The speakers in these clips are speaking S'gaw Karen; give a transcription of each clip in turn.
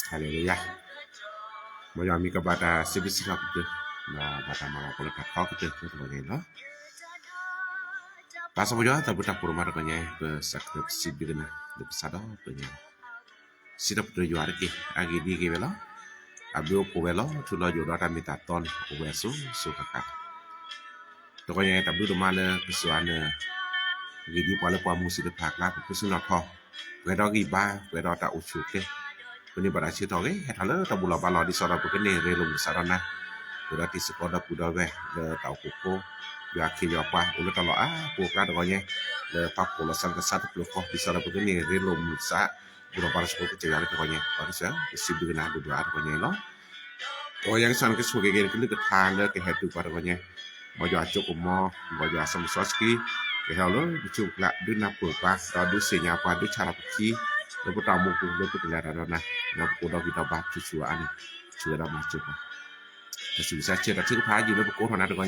ဟါလ့လူယၤ, မ်ယွၤမံၤကဘၣ်တၢ်စံးဘျုးစံးဖှိၣ်ကတၢၢ်, ဒီးဘၣ်တၢ်မၤလၤကပီၤလၢတၢ်ထီကတၢၢ် တဂီၤညါအံၤလီၤ. ဘၣ်ဆၣ်ပယီၤသးဘုတၢ်ပူၤဒိၣ်မးတဂီၤညါ ပစးခရၢပစံးဘျုးကနၤ လၢပစးဒီးပညါ စံးထီၣ်ပတြၢၤယွၤတက့ၢ်. အဂ့ၢ်ဒ်အဂ့ၢ်ဝဲလီၤ. အဘျုးအိၣ်ဖှိၣ်ဝဲလီၤထူလီၤယိာ်ဒီးတၢ်မ့ၢ်တၢ်တီန့ၣ် အိၣ်ဝဲအစိၤစိၤဃၣ်ဃၣ်. တဂီၤညါတၢ်ဘျုးဒိၣ်မးလၢကစၢ်ယွၤန့ၣ် ဂ့ၤဒ်ပှၤလၢပှၤမူစံးတဖၣ်အကျါ ပဃုဆူနီၣ်ထီၣ် ပှဲၤဒီးဂံၢ်ဘါ ပှဲၤဒီးတၢ်အိၣ်ဆူၣ်အိၣ်ချ့ ပန့ၢ်ဘၣ်တၢ်ဆၢကတီၢ်ဂ့ၤ ဟဲထီၣ်လၢတၢ်ဘူၣ်လီၤဘါလီၤ ဒ်သိးဒီးပကန့ၢ်ရ့လိာ်မုာ်စးထီၣ်နၤ ပှဲၤဒီးတံၤသကိးဒီပုၢ်ဒီဝဲၢ် လၢတၢ်အိၣ်ဖှိၣ်ဖိ ယွၤခ့ယွၤပှၤ အိၣ်လၢတၢ်လီၢ်အါပူၤအကျါတဂီၤညါ လၢပှၤဖှိၣ်လီၤစၢၤနကစၢ်တဖျၢၣ်ဃီ ဒ်သိးဒီးပကန့ၢ်ရ့လိာ်မုာ်စး ဘူၣ်လီၤဘါလီၤစ့ၢ်ကီးကစၢ်ယွၤလၢတဂီၤညါ ဒီးကစၢ် ပစံးဘျုးကနၤဒိၣ်ဒိၣ်အါတဂီၤညါအံၤလီၤ. တဂီၤညါကစၢ်န့ၣ် ကဆိၣ်ဂ့ၤက့ၤကလုၢ်ကထါလၢကဟဲတုၤပှၤတဂီၤညါ မ်ယွၤအစိကမီၤ မ်ယွၤစီမုၢ်စီဆှံ ကဟဲအီၤလၢပစုပူၤကျါ ဒုးနၢ်ပၢၢ်ပှၤ ဒီးဒုးသ့ၣ်ညါပှၤ ဒုးဆါလီၤပခံ လၢပတၢ်အိၣ်မူပူၤ လၢပကလဲၤတၢ်ဒီးနၤ ဒီးပကအိၣ်ဒီးဂံၢ်ဒီးဘါ ဆူၣ်ဆူၣ်အါအါန့ၣ် ဆိၣ်ဂ့ၤဒီးမၤစၢၤပှၤ တၢ်ဆူးကဆါဆၢ တၢ်ထုကဖၣ်အယံၤလၢပကိးထီၣ်နၤတဂီၤညါ က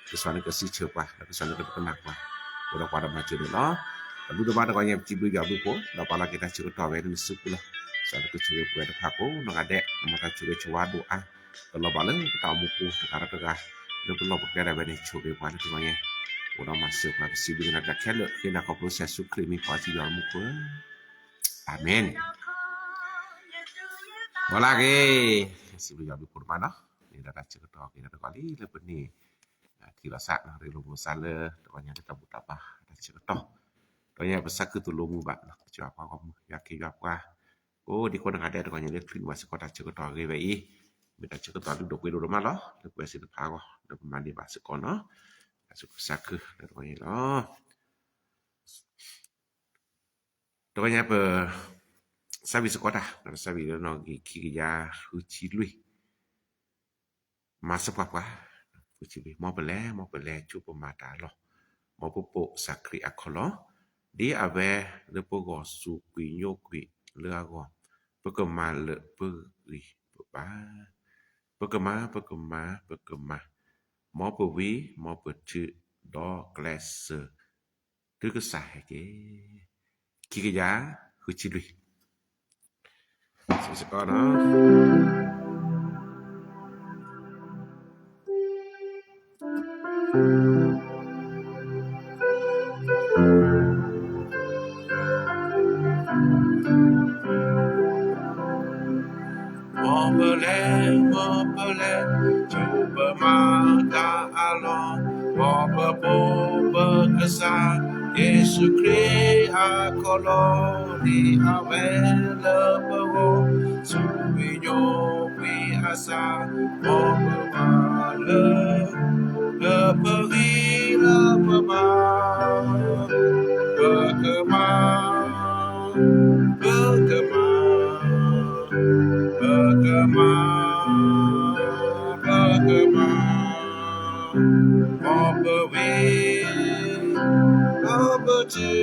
စၢ်န့ၣ်ကစံးဆၢပှၤ ဒီးကစၢ်န့ၣ်ကဒိကနၣ်ပှၤ အိၣ်ဒီးပှၤဒီးမၤစၢၤန့ၣ်လီၤ. တၢ်ဘျုးဒိၣ်မးတဂီၤညါ ပစံးဘျုးယွၤဘျုးဖှိၣ် ဒီးပာ်လီၤက့ၤတၢ်ဆၢကတီၢ်ဝဲလၢနစုပူၤလီၤ. ကစၢ်န့ၣ်ကဆိၣ်ဂ့ၤပှၤတဖၣ်ကိးနီၢ်ဂၤဒဲး မ်တၢ်ဆိၣ်ဂ့ၤဆိၣ်ဝါဒိၣ်အါ ကလီၤဘၣ်လၢပတၢ်အိၣ်မူပူၤတဂၤဒီးတဂၤ လၢပလီၢ်ပကျဲဒၣ်ဝဲန့ၣ် ဆိၣ်ဂ့ၤပှၤလၢတဂီၤညါ အိၣ်ဒီးမၤစၢၤပှၤ ပစံးဘျုးကနၤတၢ်ခဲလၢာ် ဃ့နၤခီဖျိကစၢ်ယ့ၣ်ၡူးခရံာ်မံၤ ပၢ်ထံယွၤမူခိၣ်ဧၢ အၤမ့ၣ်. ဒီးလၢအဂ့ၤ စံးဘျုးယွၤဘျုးဖှိၣ်ဒိၣ်မးနီၤ န့ၣ်ဒီးတၢ်ဆၢကတီၢ်က့ၤဒီးတဂီၤလံ လၢပန့ၢ် ထံၣ်လိာ်သး ရ့လိာ်မုာ်သးလၢ တဂီၤညါလၢတၢ်ဘူၣ်တၢ်ဘါ တၢ်ဆၢကတီၢ် တဂီၤညါပသးခုသူၣ်လိာ်မုာ်ဘၣ် ကစၢ်ယွၤပှၤဂီၢ်မုၢ် ယွၤခ့ယွၤပှၤ ကိးဒံကိးနီၢ်ဂၤဒဲး တဂီၤညါလၢချုးန့ၢ်ဘၣ်စ့ၢ်ကီးတၢ်ဆၢကတီၢ်အဂ့ၤဝဲအံၤ မ့ၢ်တၢ်ဆၢကတီၢ်လုၢ်ဒိၣ်ပှ့ၤဒိၣ်ဒိၣ်မးလီၤ လၢပဝဲသ့ၣ်တဖၣ်အဂီၢ် လၢပမၤန့ၢ်ဘၣ်စ့ၢ်ကီးနီၤ တၢ်ဆူးကဆါခု လၢတဂီၤညါလီၤ. တဂီၤညါပ စးဝံၤစ့ၢ်ကီးတၢ် စးဝံၤလၢနီၣ်ဂံၢ်ခံကယၤဃုဆံလွံၢ် မၤစၢၤပှၤပှၤ ဃုဆံလွံၢ် မ်ပလဲၤ မ်ပလဲၤဆူပမၤတၢ်အလီၢ် မ်ပပိာ်ကစၢ်ခရံာ်အခီၣ်လီၢ် ဒ်အဝဲလၢပဂီၢ်စူးကွံာ်ညိကွံာ်လၢအဂီၢ် ပကမၤလၢာ်ပဂံၢ်ပဘါ ပကမၤ ပကမၤ ပကမၤ မ်ပဝံၤ မ်ပထုး ဒီးကျဲးစၢး တုၤကစၢ်ဟဲက့ၤ ခံကယၤဃုဆံလွံၢ် စ့ၢ်ကီးနီၤ မ်ပလဲၤ မ်ပလဲၤ ဆူပမၤတၢ်အလီၢ် မ်ပပိာ်ပကစၢ် ယ့ၣ်ၡူးခရံာ်အခီၣ်လီၢ် ဒ်အဝဲလၢပဂီၢ် စူးကွံာ်ညိကွံာ်အစၢ် မ်ပမၤလၢာ် လၢပဂံၢ်လၢပဘါ ပကမၤ ပကမၤ ပကမၤ ပကမၤ မ်ပဝံၤ မ်ပထုး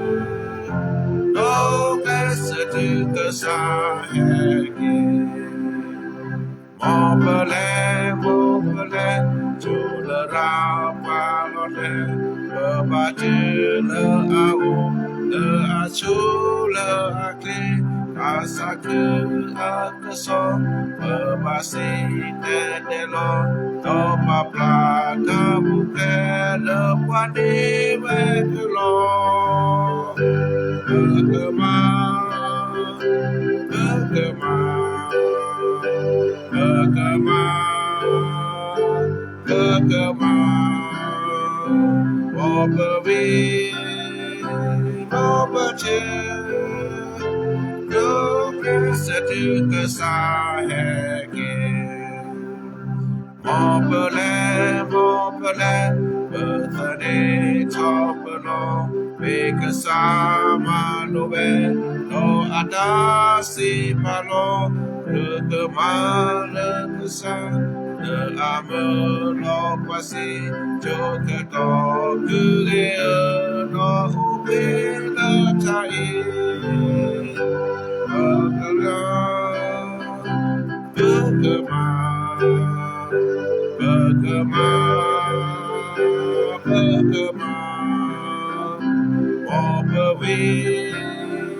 ဒီးကျဲးစၢးတုၤကစၢ်ဟဲက့ၤ မ်ပလဲၤ မ်ပလဲၤ ဆူလရာ်ပှၤလီၢ်လဲၣ် ပဘၣ်တုၤလၢအအိၣ် လၢအဆူၣ်လၢအချ့ တၢ်သးခုအကစီၣ် ပဘၣ်စံၣ်တဲၤတဲလီၤ ဒီးပာ်ဖျါတၢ်ပူၤဖျဲးလၢပှၤန့ၢ်ဝဲအလီၢ် ပကမၤ ပကမၤ ပကမၤ ပကမၤ မ်ပဝံၤ မ်ပထုး ဒီးကျဲးစၢးတုၤကစၢ်ဟဲက့ၤ မ်ပလဲၤ မ်ပလဲၤ ပသန့ၤထီၣ်ပလီၢ် မ့ၢ်ကစၢ်မၤလိာ်ဝဲ ဒီးအတၢ်စံးပာ်လီၤ ပကမၤလၢကစၢ် လၢအမၢလီၤပှၤစ့ၢ် ကၠိကတီၤကုဂ့ၤဧၢ ဒီးအိၣ်ဘှံးလၢတၢ်အံၤ ပကမၤ ပကမၤ ပကမၤ ပကစၢ်,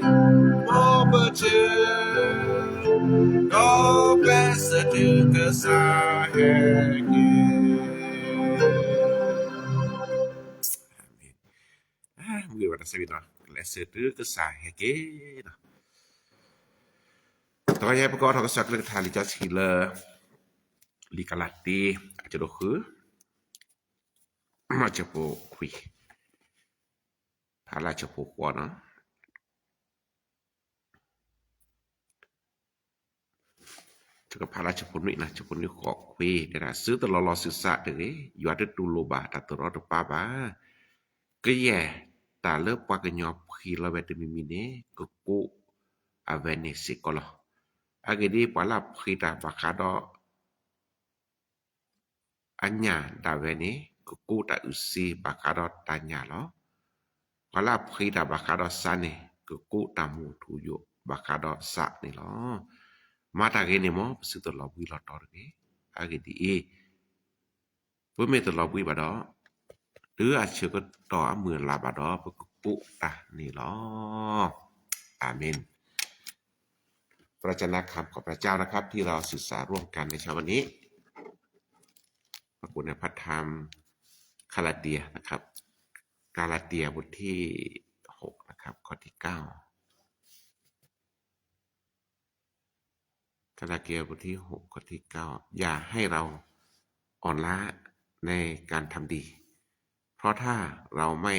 ဒီးကျဲးစၢးတုၤကစၢ်ဟဲက့ၤ. မ့ၢ်ဝဲတၢ်ဆၢကတီၢ် ကျဲးစၢးတုၤကစၢ်ဟဲက့ၤလီၤ. တဂီၤညါပကအိးထီၣ်ကစၢ်ကလုၢ်ကထါလံာ်စီဆှံလၢ လံာ်ကလၤတံ အဆၢဒိၣ်ဃု အဆၢဖိခွံ, ဖးလၢအဆၢဖိဃိးနီၤ. တကဖးလၢအဆၢဖိနွံ, အဆၢဖိနွံဃိးခွံ တဲဒၣ် စုတလီၤလီၤစုစးတဂ့ၤ, ယွၤတတူၢ်လိာ်ဘၣ်တၢ်သရီတပါဘၣ်. ကယဲၢ်တၢ်လၢပှၤကညီဖှံလီၤဝဲတမံၤမံၤန့ၣ် ကကူးအဝဲန့ၣ်စ့ၢ်ကီးလီၤ. အဂ့ၢ်ဒ်အံၤ, ပှၤလၢအဖှံတၢ်ဘၣ်ဃးဒီး အညၣ်ဒၣ်ဝဲန့ၣ် ကကူးတၢ်အုၣ်စ့ဘၣ်ဃးဒီးတၢ်ညၣ်လီၤ. ပှၤလၢအဖှံတၢ်ဘၣ်ဃးဒီးစးန့ၣ် ကကူးတၢ်မူထူယိာ်ဘၣ်ဃးဒီးစးန့ၣ်လီၤ. မၤတၢ်ဂ့ၤန့ၣ်မ် ပသုတလီၤဘှံးလီၤတီၤတဂ့ၤ. အဂ့ၢ်ဒ်အံၤ, ပမ့ၢ်တလီၤဘှံးဘၣ်ဒီး, တုၤအဆၢကတီၢ်အမုၢ်အလၢ်ဘၣ်ဒီး ပကကူးတၢ်န့ၣ်လီၤ. အၤမ့ၣ်. พระวจนะคำของพระเจ้านะครับ ที่เราศึกษาร่วมกันในเช้าวันนี้ ปรากฏในพระธรรมกาลาเตียนะครับ กาลาเตียบทที่ หก นะครับ ข้อที่ เก้า กาลาเตียบทที่ หก ข้อที่ เก้า อย่าให้เราอ่อนล้าในการทำดี เพราะถ้าเราไม่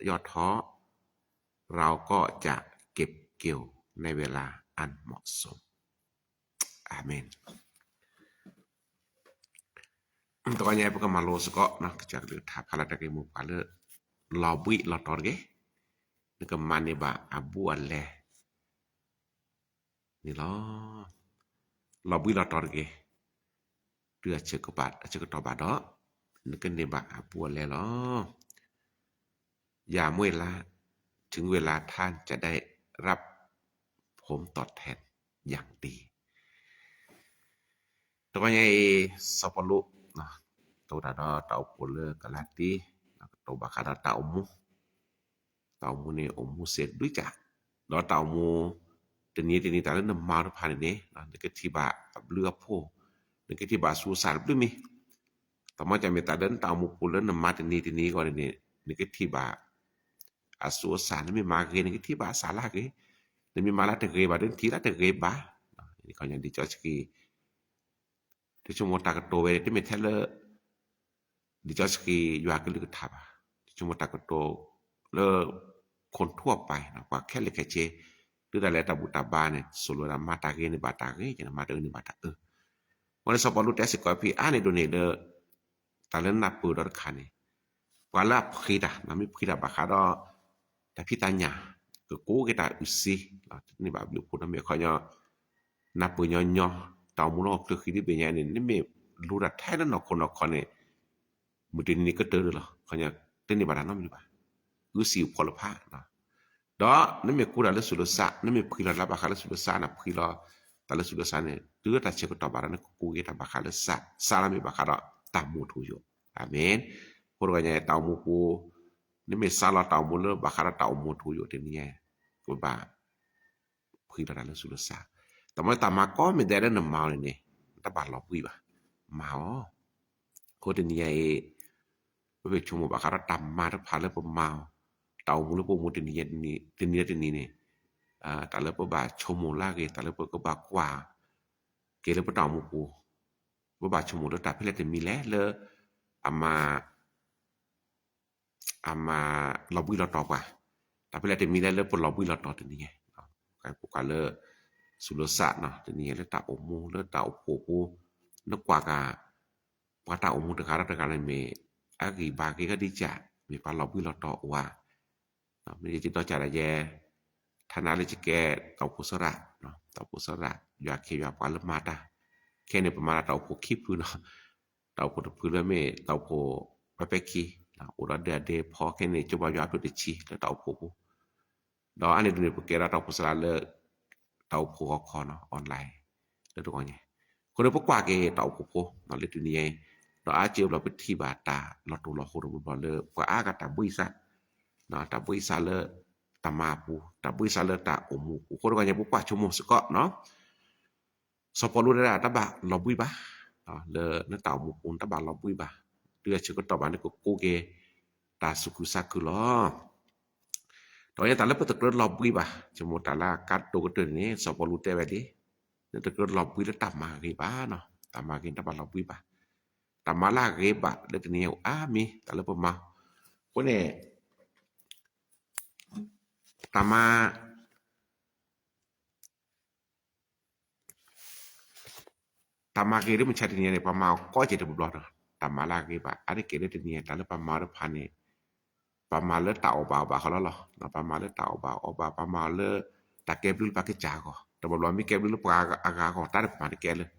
ย่อท้อ เราก็จะเก็บเกี่ยวในเวลาอันเหมาะสม အၤမ့ၣ်. တဂီၤညါပကမၤလိစ့ၢ်ကီး ကစၢ်ကလုၢ်ကထါဖးလၢတၢ်ဂ့ၢ်မိၢ်ပှၢ်လၢ လီၤဘှံးလီၤတီၤတဂ့ၤ, နကမၤန့ၢ်ဘၣ်အဘူးအလဲ န့ၣ်လီၤ. လီၤဘှံးလီၤတီၤတဂ့ၤ, တုၤအဆၢကတီၢ်ဘၣ်ဒီး နကန့ၢ်ဘၣ်အဘူးအလဲလီၤ. อย่าเมื่อยล้า ถึงเวลาท่านจะได้รับผลตอบแทนอย่างดี တဂီၤညါအံၤ စီၤပီလူး တိၢ်တၢ်ဒီးတၢ်အိၣ်ဖှိၣ်လၢကလၤတံ ကတိၤဘၣ်ဃးဒီးတၢ်အိၣ်မူ, တၢ်အိၣ်မူန့ၣ် အိၣ်မူစ့ၢ်ဘျုးကၢ်, ဒီးတၢ်အိၣ်မူ တနံၤတနံၤတၢ်လၢနမၤတဖၣ်န့ၣ်န့ၣ် နကထံၣ်ဘၣ်အဘျုးအဖှိၣ်, နကထံၣ်ဘၣ်အဆူးအဆါတဘျုးမံၤ, တမ့ၢ်တမ့ၢ်တၢ်လၢနတၢ်အိၣ်မူပူၤလၢနမၤတနံၤတနံၤအဂီၢ်န့ၣ်န့ၣ် နကထံၣ်ဘၣ် အဆူးအဆါ, နမ့ၢ်မၤဂ့ၤ နကထံၣ်ဘၣ်အစှၤလၢအဂ့ၤ, နမ့ၢ်မၤလၢတဂ့ၤဘၣ်ဒီး နထံၣ်လၢတဂ့ၤဘၣ်. ဒ်စီဆှံ တဆိကမိၣ်တၢ်ကတိၤဝဲ တမ့ၢ်ထဲလၢ ဒ်စီဆှံယွၤကလုၢ်ကထါဘၣ်, တဆိကမိၣ်တၢ်ကတိၤလၢ คนทั่วไป ပှၤခဲလၢာ်ခဲဆ့, တုၤဒၣ်လဲာ်တၢ်ဘူၣ်တၢ်ဘါန့ၣ် ဆိၣ်လီၤဝဲဒၣ် မၤတၢ်ဂ့ၤန့ၣ်ဘၣ်တၢ်ဂ့ၤ, မၤတၢ်အၢန့ၣ်ဘၣ်တၢ်အၢ. အဃိန့ၣ် စီၤပီလူးတဲစ့ၢ်ကီးဖဲအါန့ၣ်ဒိၣ်န့ၣ်လၢ တၢ်လၢနၢ်ပၢၢ်ဒီးတခါန့ၣ် ပှၤလၢအဖှံတၢ် မ့ၢ်ဖှံတၢ်ဘၣ်ဃးဒီး တၢ်ဖံးတၢ်ညၣ် ကကူးက့ၤတၢ်အုၣ်စ့, တန့ၢ်ဘၣ်ဘျုးဖှိၣ်နီတမံၤအခီပညီ, နၢ်ပၢၢ်ညီညီ တၢ်အိၣ်မူလၢဟီၣ်ခိၣ်ချၢဃံဒ်ဘ့ၣ်ညါန့ၣ် နမ့ၢ်လူၤတၢ်ထဲလၢနီၢ်ခိနီၢ်ခီန့ၣ် မုၢ်တနံၤန့ၣ်ကတၢၢ်လၢလီၤ, ခီပညီ တန့ၢ်ဘၣ်တၢ်နီတမံၤဘၣ်, အုၣ်စံၣ်အုၣ်ဖှီၣ်လၢဖး ဒီးနမ့ၢ်ကူးတၢ်လၢဆူးလၢစး, နမ့ၢ်ဖှံလီၤတၢ်ဘၣ်ဃးလၢဆူးလၢစးန့ၣ် ဖှံလီၤတၢ်လၢဆူးလၢစးန့ၣ် တုၤတၢ်ဆၢကတီၢ်ဘၣ်ဒီး နကကူးက့ၤတၢ်ဘၣ်ဃးလၢစး, စးလၢမ့ၢ်ဘၣ်ဃးဒီးတၢ်မူထူယိာ်. အၤမ့ၣ်. အဃိတဂီၤညါ တၢ်အိၣ်မူပူၤ နမ့ၢ်စးလီၤတၢ်အိၣ်မူလၢဘၣ်ဃးဒီးတၢ်အိၣ်မူထူယိာ်တနံၤညါ ကဘၣ် ဖှံလီၤတၢ်လၢဆူးလၢစး, တမ့ၢ်တၢ်မၤကိးမံၤဒဲးလၢနမၤအီၤန့ၣ်န့ၣ် နတဘၣ်လီၤဘှံးဘၣ်, မၤအီၤ. အဃိတနံၤညါအံၤ ပမ့ၢ်ဆိကမိၣ်ဘၣ်ဃးဒီးတၢ်မၤတဖၣ်လၢပမၤအီၤ, တၢ်အိၣ်မူလၢပအိၣ်မူတနံၤ တနံၤလၢတနံၤန့ၣ်, တၢ်လၢပဘၣ်ဆိကမိၣ်လၢအဂ့ၤ, တၢ်လၢပကဘၣ်ကွၢ်က့ၤလၢပတၢ်အိၣ်မူပူၤ, ပဘၣ်ဆိကမိၣ်လၢတၢ်ဖဲလဲၣ်တမံၤလဲၣ်လၢ အမၤ အမၤလီၤဘှံးလီၤတီၤပှၤ, တၢ်ဖဲလဲၣ်တမံၤလဲၣ်လၢပလီၤဘှံးလီၤတီၤတနံၤညါ, ပကွၢ်လၢ ဆူးလၢစးနီၤ တနံၤညါ လၢတၢ်အိၣ်မူလၢတၢ်အိၣ်ဖှိၣ်ဖိ, နကွၢ်က့ၤ ပှၤတၢ်အိၣ်မူတဂၤဒီးတဂၤန့ၣ်မ့ၢ် အဂံၢ်ဘါက့ၤကဒံကၢ် မ့ၢ်ပှၤလီၤဘှံးလီၤတီၤအိၣ်ဧါ. မ့ၢ်ယတဲဒီကၢ်ဒီးယဲ ထါနါလၢယကဲ တၢ်အိၣ်ဖှိၣ်စရၣ်, တၢ်အိၣ်ဖှိၣ်စရၣ် ယွၤခ့ယွၤပှၤလၢမၤတၢ်, ခဲန့ၣ် ပမၤလၢတၢ်အိၣ်ဖှိၣ်ခံဖုနီၤ, တၢ်အိၣ်ဖှိၣ်တဖုလၢမ့ၢ်တၢ်အိၣ်ဖှိၣ် ပဲပဲခံ, အိၣ်ဒီးဒဲအဒဲဖီခဲန့ၣ် ကၠိဘါယွၤအဖျၢၣ်တဆံလၢတၢ်အိၣ်ဖှိၣ်ဖိ, ဒီးအါန့ၢ်ဒ်န့ၣ် ပကဲဒီးတၢ်အိၣ်ဖှိၣ်စရၣ်လၢ တၢ်အိၣ်ဖှိၣ်ဂီၤခီနီၤ online လၢတဂီၤညါ, အဃိန့ၣ် ပကွၢ်က့ၤတၢ်အိၣ်ဖှိၣ်ဖိလၢတနံၤညါအံၤ, ဒီးအါကၢဘျီပထံၣ်ဘၣ်တၢ်လီၤတိၢ်လီၤဟိတဘျီဘျီလၢ ပှၤအါဂၤတၢ်ဘှံးစး, တၢ်ဘှံးစးလၢ တၢ်မၤအပူၤ, တၢ်ဘှ့ၣ်စၢ်လၢတၢ်အိၣ်မူအပူၤအဃိ တဂီၢ်ညါ ပကွၢ်ဆိကမိၣ်စ့ၢ်ကီးနီၤ. စီၤပီလူးတဲဒၣ် တဘၣ်လီၤဘှံးဘၣ်, လၢနတၢ်အိၣ်မူအပူၤ နတဘၣ်လီၤဘှံးဘၣ်, တုၤအဆၢကတီၢ်ဘၣ် နကကိးက့ၤတၢ်သူၣ်ခုသးခုလီၤ. တဂီၢ်ညါ တၢ်လၢပတကြၢးလီၤဘှံးဘၣ်, ဆိကမိၣ်တၢ်လၢအကါဒိၣ်ကတၢၢ်န့ၣ် စီၤပီလူးတဲဝဲလံ, နတကြၢးလီၤဘှံးလၢတၢ်မၤဂ့ၤဘၣ်နီၤ, တၢ်မၤဂ့ၤ နတဘၣ်လီၤဘှံးဘၣ်. တၢ်မၤလၢအဂ့ၤဘၣ်လၢတနံၤညါအိၣ်အါမံၤ တၢ်လၢပမၤ, အဃိန့ၣ် တၢ်မၤ တၢ်မၤဂ့ၤလၢမုၢ်ဆါတနံၤညါန့ၣ် ပှၤမၤအီၤကိးက့ၤတဘျီဘျီနီၤ, တၢ်မၤလၢအဂ့ၤဘၣ် အါတက့ၢ်လၢတနံၤညါ တၢ်လၢပမၤအီၤတဖၣ်န့ၣ် ပမၤလၢတၢ်အီၣ်ဘၣ်အီဘၣ်ဃီလီၤလီၤ, ပမၤလၢတၢ်အီၣ်ဘၣ်အီဘၣ် ပမၤလၢ တၢ်ကဲဘျုးလၢပှၤကစၢ်အဂီၢ်, တဘျီဘျီမ့ၢ်ကဲဘျုးလၢပှၤအဂၤအဂီၢ် တၢ်တဖၣ်မၤတကဲလၢ,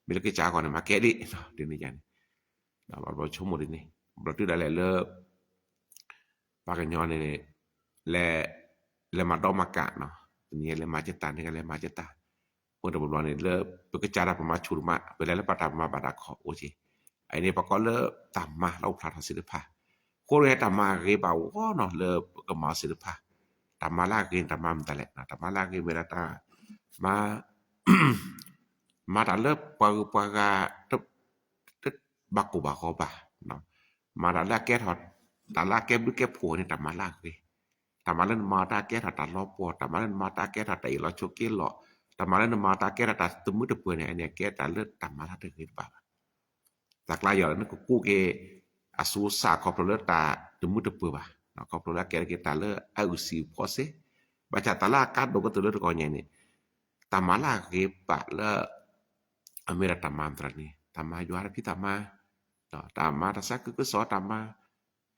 မ့ၢ်လၢကစၢ်အဂီၢ်န့ၣ် မၤကဲဒၣ်, တနံၤညါန့ၣ် ဘျီဆိကမိၣ်ဒ်န့ၣ် ဘျီတုၤဒၣ်လဲာ်လၢ ပှၤကညီန့ၣ် လဲၤ လဲၤမၤဒီမၤကးနီၤ, တနံၤလဲၤမၤကတၢ် နကလဲၤမၤကတၢ်, အဃိတဘျီဘျီန့ၣ် လၢပကစၢ်ဒၣ်ပမၤဆူၣ်တမး ပလဲၤလၢပတၢ်ပမၤဘၣ်တၢ်ခီၣ်အိၣ်က့ၤ, အအံၤန့ၣ်ပကိးလၢတၢ်မၤလၢအိၣ်ဖျါထီၣ်သ့ၣ်တဖၣ်, အဃိန့ၣ်တၢ်မၤအဂ့ၤဘၣ်အဂီၢ်နီၤ လၢပကမၤအီၤသ့ၣ်တဖၣ်, တၢ်မၤလၢအဂ့ၤန့ၣ် တၢ်မၤမတၤလဲၣ်, တၢ်မၤလၢအဂ့ၤမ့ၢ်ဒၣ်တၢ် မၤ မၤတၢ်လၢပှၤဂုၤပှၤဂၤ တဘၣ်ကိၢ်ဘၣ်ဂီၤဘၣ်, မၤတၢ်လၢအကဲထီၣ် တၢ်လၢအကဲဘျုးကဲဖှိၣ်န့ၣ် တၢ်မၤလၢအဂ့ၤ, တၢ်မၤလၢနမၤတၢ်ကဲထီၣ်တၢ်လီၤပှီၢ်, တၢ်မၤလၢနမၤတၢ်ကဲထီၣ်တၢ်အ့ၣ်လိာ်ဆိးက့လိာ်, တၢ်မၤလၢနမၤတၢ်ကဲထီၣ်တၢ်တမုာ်တပၢၤန့ၣ် အန့ၣ်ကဲတၢ်လၢတၢ်မၤလၢတဂ့ၤတဘၣ်ဘၣ်. တၢ်ကျါယီၤလၢနကကိးက့ၤ အဆူးအဆါခီဖျိလၢတၢ်တမုာ်တပၢၤဘၣ်, ခီဖျိလၢအကဲထီၣ်က့ၤတၢ်လၢအအုၣ်စံာ်ဖီစ့, ဘၣ်ဆၣ်တၢ်လၢအကါဒိၣ်ကတၢၢ်လၢတဂီၢ်ညါန့ၣ် တၢ်မၤလၢအဂ့ၤဘၣ်လၢ အမ့ၢ်ဒၣ်တၢ်မၤမတၤန့ၣ် တၢ်မၤယွၤတၢ်ဖံးတၢ်မၤ, တၢ်မၤတၢ်သးခုကစီၣ် တၢ်မၤ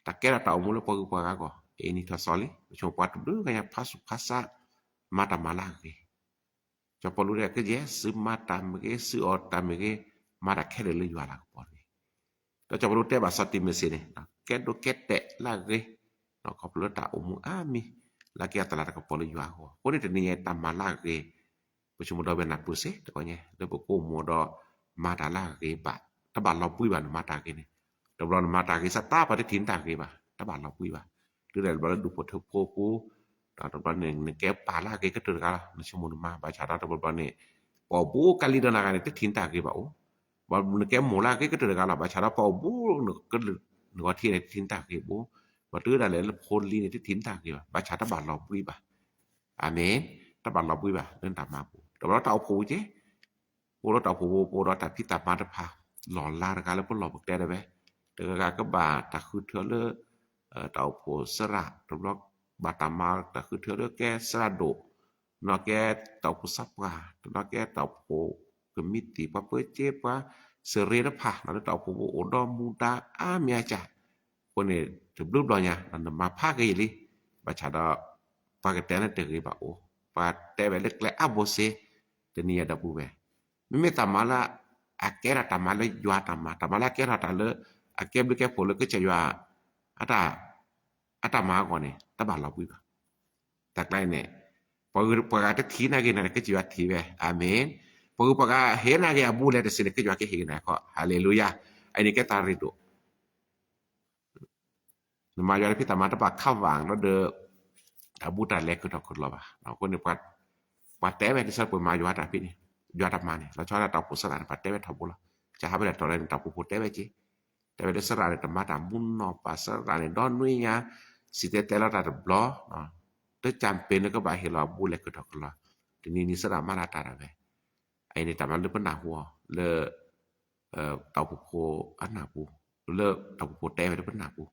တၢ်ကဲထီၣ်တၢ်အိၣ်မူလၢပှၤဂုၤပှၤဂၤအဂီၢ် အံၤနံၣ်ထီၣ်စီၤလံ ပဆိကမိၣ်ပှၤတဘျုးဂၤညါဖးဆူၣ်ဖးဆါ မၤတၢ်မၤလၢအဂ့ၤ, စီၤပီလူးတဲ ကယဲၢ်သုမၤတၢ်မ့ၢ်ဂ့ၤ သုအီၣ်တၢ်မ့ၢ်ဂ့ၤ မၤတၢ်ခဲလၢာ်လၢယွၤလၤကပီၤတဂ့ၤ, ဒီးစီၤပီလူးတဲဘၣ်စီၤတံၤမသ့းန့ၣ် ကဲဒိၣ်ကဲတဲာ်လၢအဂ့ၤ, ခီဖျိလၢတၢ်အိၣ်မူအါမံၤ လၢအကဲအတလးတၢ်ကပီၤလၢယွၤအဂီၢ် အဃိန့ၣ်တနံၤညါတၢ်မၤလၢအဂ့ၤ ပဆိကမိၣ်ဒီးဝဲနၢ်ပၢၢ်စ့ၢ်တခီညါ လၢပကအိၣ်မူဒီး မၤတၢ်လၢအဂ့ၤဘၣ် တဘၣ်လီၤဘှံးဘၣ်နမၤတၢ်ဂ့ၤန့ၣ်, တဘျီနမၤတၢ်ဂ့ၤစးတၢ်ပှၤတထံၣ်နတၢ်ဂ့ၤဘၣ် တဘၣ်လီၤဘှံးဘၣ်, တုၤဒၣ်တဘျီလၢဒူၣ်ဖိထၢဖိပူၤ, ဒီးတဘျီန့ၣ် နကဲပၢ်လၢအဂ့ၤကတၢၢ်တဂၤလီၤ နဆိကမိၣ်နမၤ ဘၣ်ဆၣ်ဒီးတဘျီဘျီန့ၣ် ပှၤအိၣ်ဘူးကလံၤဒီးနၤဂၤန့ၣ် တထံၣ်နတၢ်ဂ့ၤဘၣ်အိၣ်, ဘၣ်နကဲမိၢ်လၢအဂ့ၤကတၢၢ်တဂၤလီၤ ဘၣ်ဆၣ်ဒီးပှၤအိၣ်ဘူး နဂီၤထံးန့ၣ် တထံၣ်နတၢ်ဂ့ၤဘၣ်အိၣ်, ဘၣ်တုၤဒၣ်လဲာ်လၢဖိလံၤန့ၣ် တထံၣ်နတၢ်ဂ့ၤဘၣ် ဘၣ်ဆၣ်တဘၣ်လီၤဘှံးဘၣ် အၤမ့ၣ်, တဘၣ်လီၤဘှံးဘၣ် လၢနတၢ်မၤပူၤ တဘျီတၢ်အိၣ်ဖှိၣ်က့ၤ, အိၣ်လၢတၢ်အိၣ်ဖှိၣ်ပူၤ ပအိၣ်ဒီးတၢ်ဖံးတၢ်မၤတဖၣ် လီၢ်လၤတဂၤလၢပလီၢ်ပကျဲဒၣ်ဝဲ, တဂၤဂၤကဘၣ်တၢ်ဃုထၢလၢ တၢ်အိၣ်ဖှိၣ်သရၣ် တဘျီ ဘၣ်တၢ်မၤတၢ်ဃုထၢလၢကဲသရၣ်ဒိၣ်, နီၢ်ကဲတၢ်အိၣ်ဖှိၣ်သးပှၢ် တဘျီကဲတၢ်အိၣ်ဖှိၣ်ကမံးတံာ် ပှၤပၢက့ပှၤစရ့တဖၣ် လၢတၢ်အိၣ်ဖှိၣ်ပူၤအိၣ်ဒီးမူဒါအါမံၤအါကၢ်, အဃိန့ၣ် တဘျုးဘျီညါ နမၤဖးဂ့ၤလံ, ဘၣ်ဆၣ်ဒီး ပှၤကတဲနတဂ့ၤဘၣ်အိၣ်, ပှၤတဲဝဲလၢကျဲအါဘိစ့, တနံၤညါဒီပုၢ်ဝဲၢ်, မ့မ့ၢ်တၢ်မၤလၢ အကဲထီၣ်တၢ်မၤလၢယွၤတၢ်မၤ တၢ်မၤလၢအကဲထီၣ်တၢ်လၢ အကဲဘျုးကဲဖှိၣ်လၢကစၢ်ယွၤ အတၢ်မၤအဂီၢ်န့ၣ် တဘၣ်လီၤဘှံးဘၣ်. တၢ်ကျါအံၤန့ၣ် ပှၤဂၤတထံၣ်နၤဂ့ၤနၤန့ၣ် ကစၢ်ယွၤထံၣ်ဝဲ အၤမ့ၣ်, ပှၤဂုၤပှၤဂၤဟ့ၣ်နၤဂ့ၤအဘူးလဲတစ့န့ၣ် ကစၢ်ယွၤကဟ့ၣ်နၤခီ ဟၤလ့လူယၤ, အအံၤန့ၣ်ကဲတၢ်ရ့ဒိၣ် နမၤယွၤတၢ်ဖံးတၢ်မၤတဘၣ်ခးဝးလီၤဒီး တၢ်ဘူးတၢ်လဲၤကထီၣ်ကလီၤဘၣ်. အဃိန့ၣ် ပှၤတဲဝဲဒ်သိးပမၤယွၤတၢ်ဖံးန့ၣ် ယွၤတၢ်မၤန့ၣ် လီၤဆီဒၣ်တၢ်အိၣ်ဖှိၣ်သရၣ်န့ၣ် ပှၤတဲဝဲထီဘိလီၤ. ကဟးဝဲဒၣ်တီၤလဲၣ်န့ၣ် တၢ်အိၣ်ဖှိၣ်ဖိတဲဝဲက့ၤ, တဲဝဲလၢသရၣ်န့ၣ် တမၤတၢ်မူနီၢ်ပၢ်သရၣ်န့ၣ် ဒီနွံညါ စံၣ်တဲၤတဲလီၤတၢ်တဘျီ တကၢၢ်ပ့ၤနကဘၣ်ဟ့ၣ်လီၤအဘူးလဲၤကထီၣ်ကလီၤ, တနံၤနံၤသရၣ်မၤလၢတၢ်ဒၣ်ဝဲ အအံၤန့ၣ် တၢ်မၤလၢပနၢ်ဟူအီၤလၢ တၢ်အိၣ်ဖှိၣ်ဖိအနၢ်ပူၤ, လၢတၢ်အိၣ်ဖှိၣ်ဖိတဲဝဲလၢပနၢ်ပူၤ,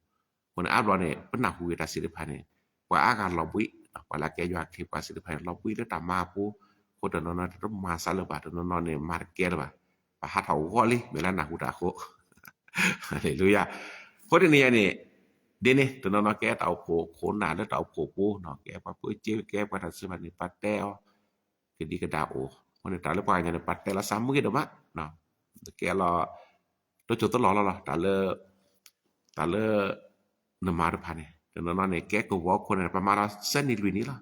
အဃိန့ၣ် အါဘျီန့ၣ် ပနၢ်ဟူဂ့ၤတၢ်သ့ၣ်တဖၣ်န့ၣ် ပှၤအါဂၤလီၤဘှံး, ပှၤလၢကဲယွၤအခ့အပှၤသ့ၣ်တဖၣ်န့ၣ် လီၤဘှံးလၢတၢ်မၤအပူၤ, အဃိတနီၤနီၤတမၤစၢ်လၢၤဘၣ်, တနီၤနီၤန့ၣ် မၤတကဲလၢၤဘၣ်, ပှၤဟးထီၣ်ဂီၢ်လံ မ့ၢ်လၢနၢ်ဟူတၢ်အဃိ ဟၤလ့လူယၤ, အဃိတနံၤညါန့ၣ် ဒ်န့ၣ် တနီၤနီၤကဲတၢ်အိၣ်ဖှိၣ်ခိၣ်နၢ်လၢတၢ်အိၣ်ဖှိၣ်ပူၤ, ကဲပှၤပၢက့ ကဲပှၤတၢ်စံးဘၣ်န့ၣ် ပှၤတဲအီၤ ကဒံကဒါအိၣ်, အဃိန့ၣ် တၢ်လၢပှၤကညီန့ၣ် ပှၤတဲလီၤစၢ်မုၢ်ဂ့ၤဒိၣ်မး, ကဲလီၤ တိစၢၤတလီၢ်လီၤလီၤ, တၢ်လၢ တၢ်လၢ နမၤတဖၣ်န့ၣ် တနီၤနီၤန့ၣ် ကဲကဝီၤခိၣ်န့ၣ် ပှၤမၤဒီးသၢနံၣ်လွံၢ်နံၣ်လီၤ,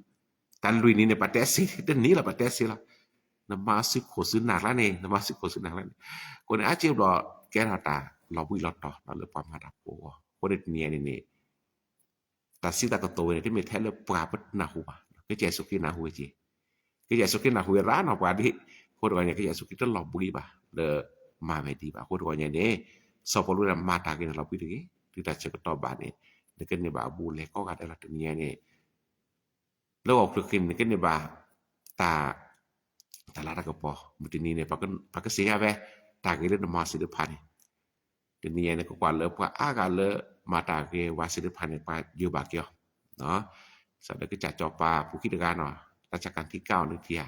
တၢ်လွံၢ်နံၣ်န့ၣ် ပှၤတဲစ့ တနံၣ်လီၤ ပှၤတဲစ့လီၤ, နမၤစုခိၣ်စုနၢ်ကျါန့ၣ် နမၤစုခိၣ်စုနၢ်ကျါန့ၣ်, အဃိန့ၣ် အါစုဘျီ ကဲထီၣ်တၢ်လီၤဘှံးလီၤတီၤလၢပှၤမၤတၢ်ဖိအဂီၢ်, အဃိန့ၣ်တနံၤညါန့ၣ်န့ၣ် တၢ်စံးတၢ်ကတိၤဝဲန့ၣ် တမ့ၢ်ထဲလၢပှၤပနၢ်ဟူဘၣ်, ကစၢ်ယ့ၣ်ၡူးခရံာ်နၢ်ဟူဝဲက့ၤ, ကစၢ်ယ့ၣ်ၡူးခရံာ်နၢ်ဟူဝဲရၣ်နီၤပှၤဒ်, အဃိတဂီၢ်ညါ ကစၢ်ယ့ၣ်ၡူးခရံာ်တလီၤဘှံးဘၣ် လၢမၤဝဲဒ်ဘၣ်. အဃိတဂီၢ်ညါန့ၣ် စီၤပီလူးမၤတၢ်ဂ့ၤန့ၣ်လီၤဘှံးတဂ့ၤ, တုၤတၢ်ဆၢကတီၢ်ဘၣ်န့ၣ် နကန့ၢ်ဘၣ်အဘူးအလဲကိးဂၤဒဲးလီၤ. တနံၤညါန့ၣ် လၢဂီၢ်ဖျၢၣ်ဃ့န့ၣ် နကန့ၢ်ဘၣ် တၢ် တၢ်လၤတၢ်ကပီၤ မုၢ်တနံၤန့ၣ် ပှၤကစံးညါဝဲ တၢ်ဂ့ၤလၢနမၤသ့ၣ်တဖၣ်န့ၣ်, တနံၤညါန့ၣ် ကကွၢ်လၢပှၤအါဂၤလၢ မၤတၢ်ဂ့ၤဝဲသ့ၣ်တဖၣ်န့ၣ် ပှၤယၢၤဘၣ်က့ၤအီၤ, စးဒီးကစၢ်စီၤပၤဖိခံတဂၤနီၤ တၢ်ဆၢကတီၢ်အီၤန့ၣ်ထံၣ်ဧါ,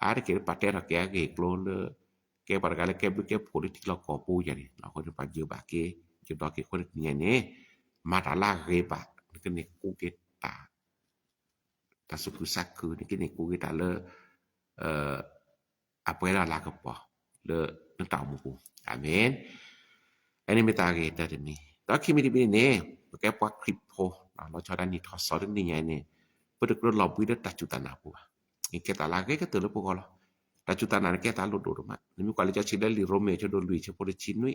အါတက့ၢ်လၢပှၤတဲထီၣ်က့ၤအဂ့ၢ်အကျိၤလၢ ကဲပှၤတဂၤလၢကဲဘျုးကဲဖှိၣ်လၢထံလီၢ်ကီၢ်ပူၤယၤန့ၣ် အဃိန့ၣ် ပှၤယၢၤဘၣ်က့ၤ ယဘျီက့ၤအဃိန့ၣ် တနံၤညါန့ၣ် မၤတၢ်လၢအဂ့ၤဘၣ် နကန့ၢ်ကူက့ၤတၢ် တၢ်သူၣ်ခုသးခု နကန့ၢ်ကူက့ၤတၢ်လၢ အပှဲၤဒီးလၤကပီၤ လၢနတၢ်အိၣ်မူပူၤ, အၤမ့ၣ်. အန့ၣ်မ့ၢ်တၢ်ဂ့ၤတၢ်တမံၤ, ဒီးခံမံၤတမံၤန့ၣ် ပကဲပှၤခရံာ်ဖိ လီၤဆီဒၣ်တၢ်နံၣ်ထီၣ်သီတနံၤညါန့ၣ် ပတကြၢးလီၤဘှံးလၢတၢ်စူၢ်တၢ်နာ်ပူၤဘၣ်. အကဲတၢ်လၢအဂ့ၤကတၢၢ်လၢပဂီၢ်လီၤ. တၢ်စူၢ်တၢ်နာ်န့ၣ် ကဲတၢ်လိၣ်ဒိၣ်ဒိၣ်မး, နမ့ၢ်ကွၢ်လၢကၠီဆံးလၢလံာ်ရိမ့ၤ အဆၢဒိၣ်လွံၢ် အဆၢဖိတဆံနွံ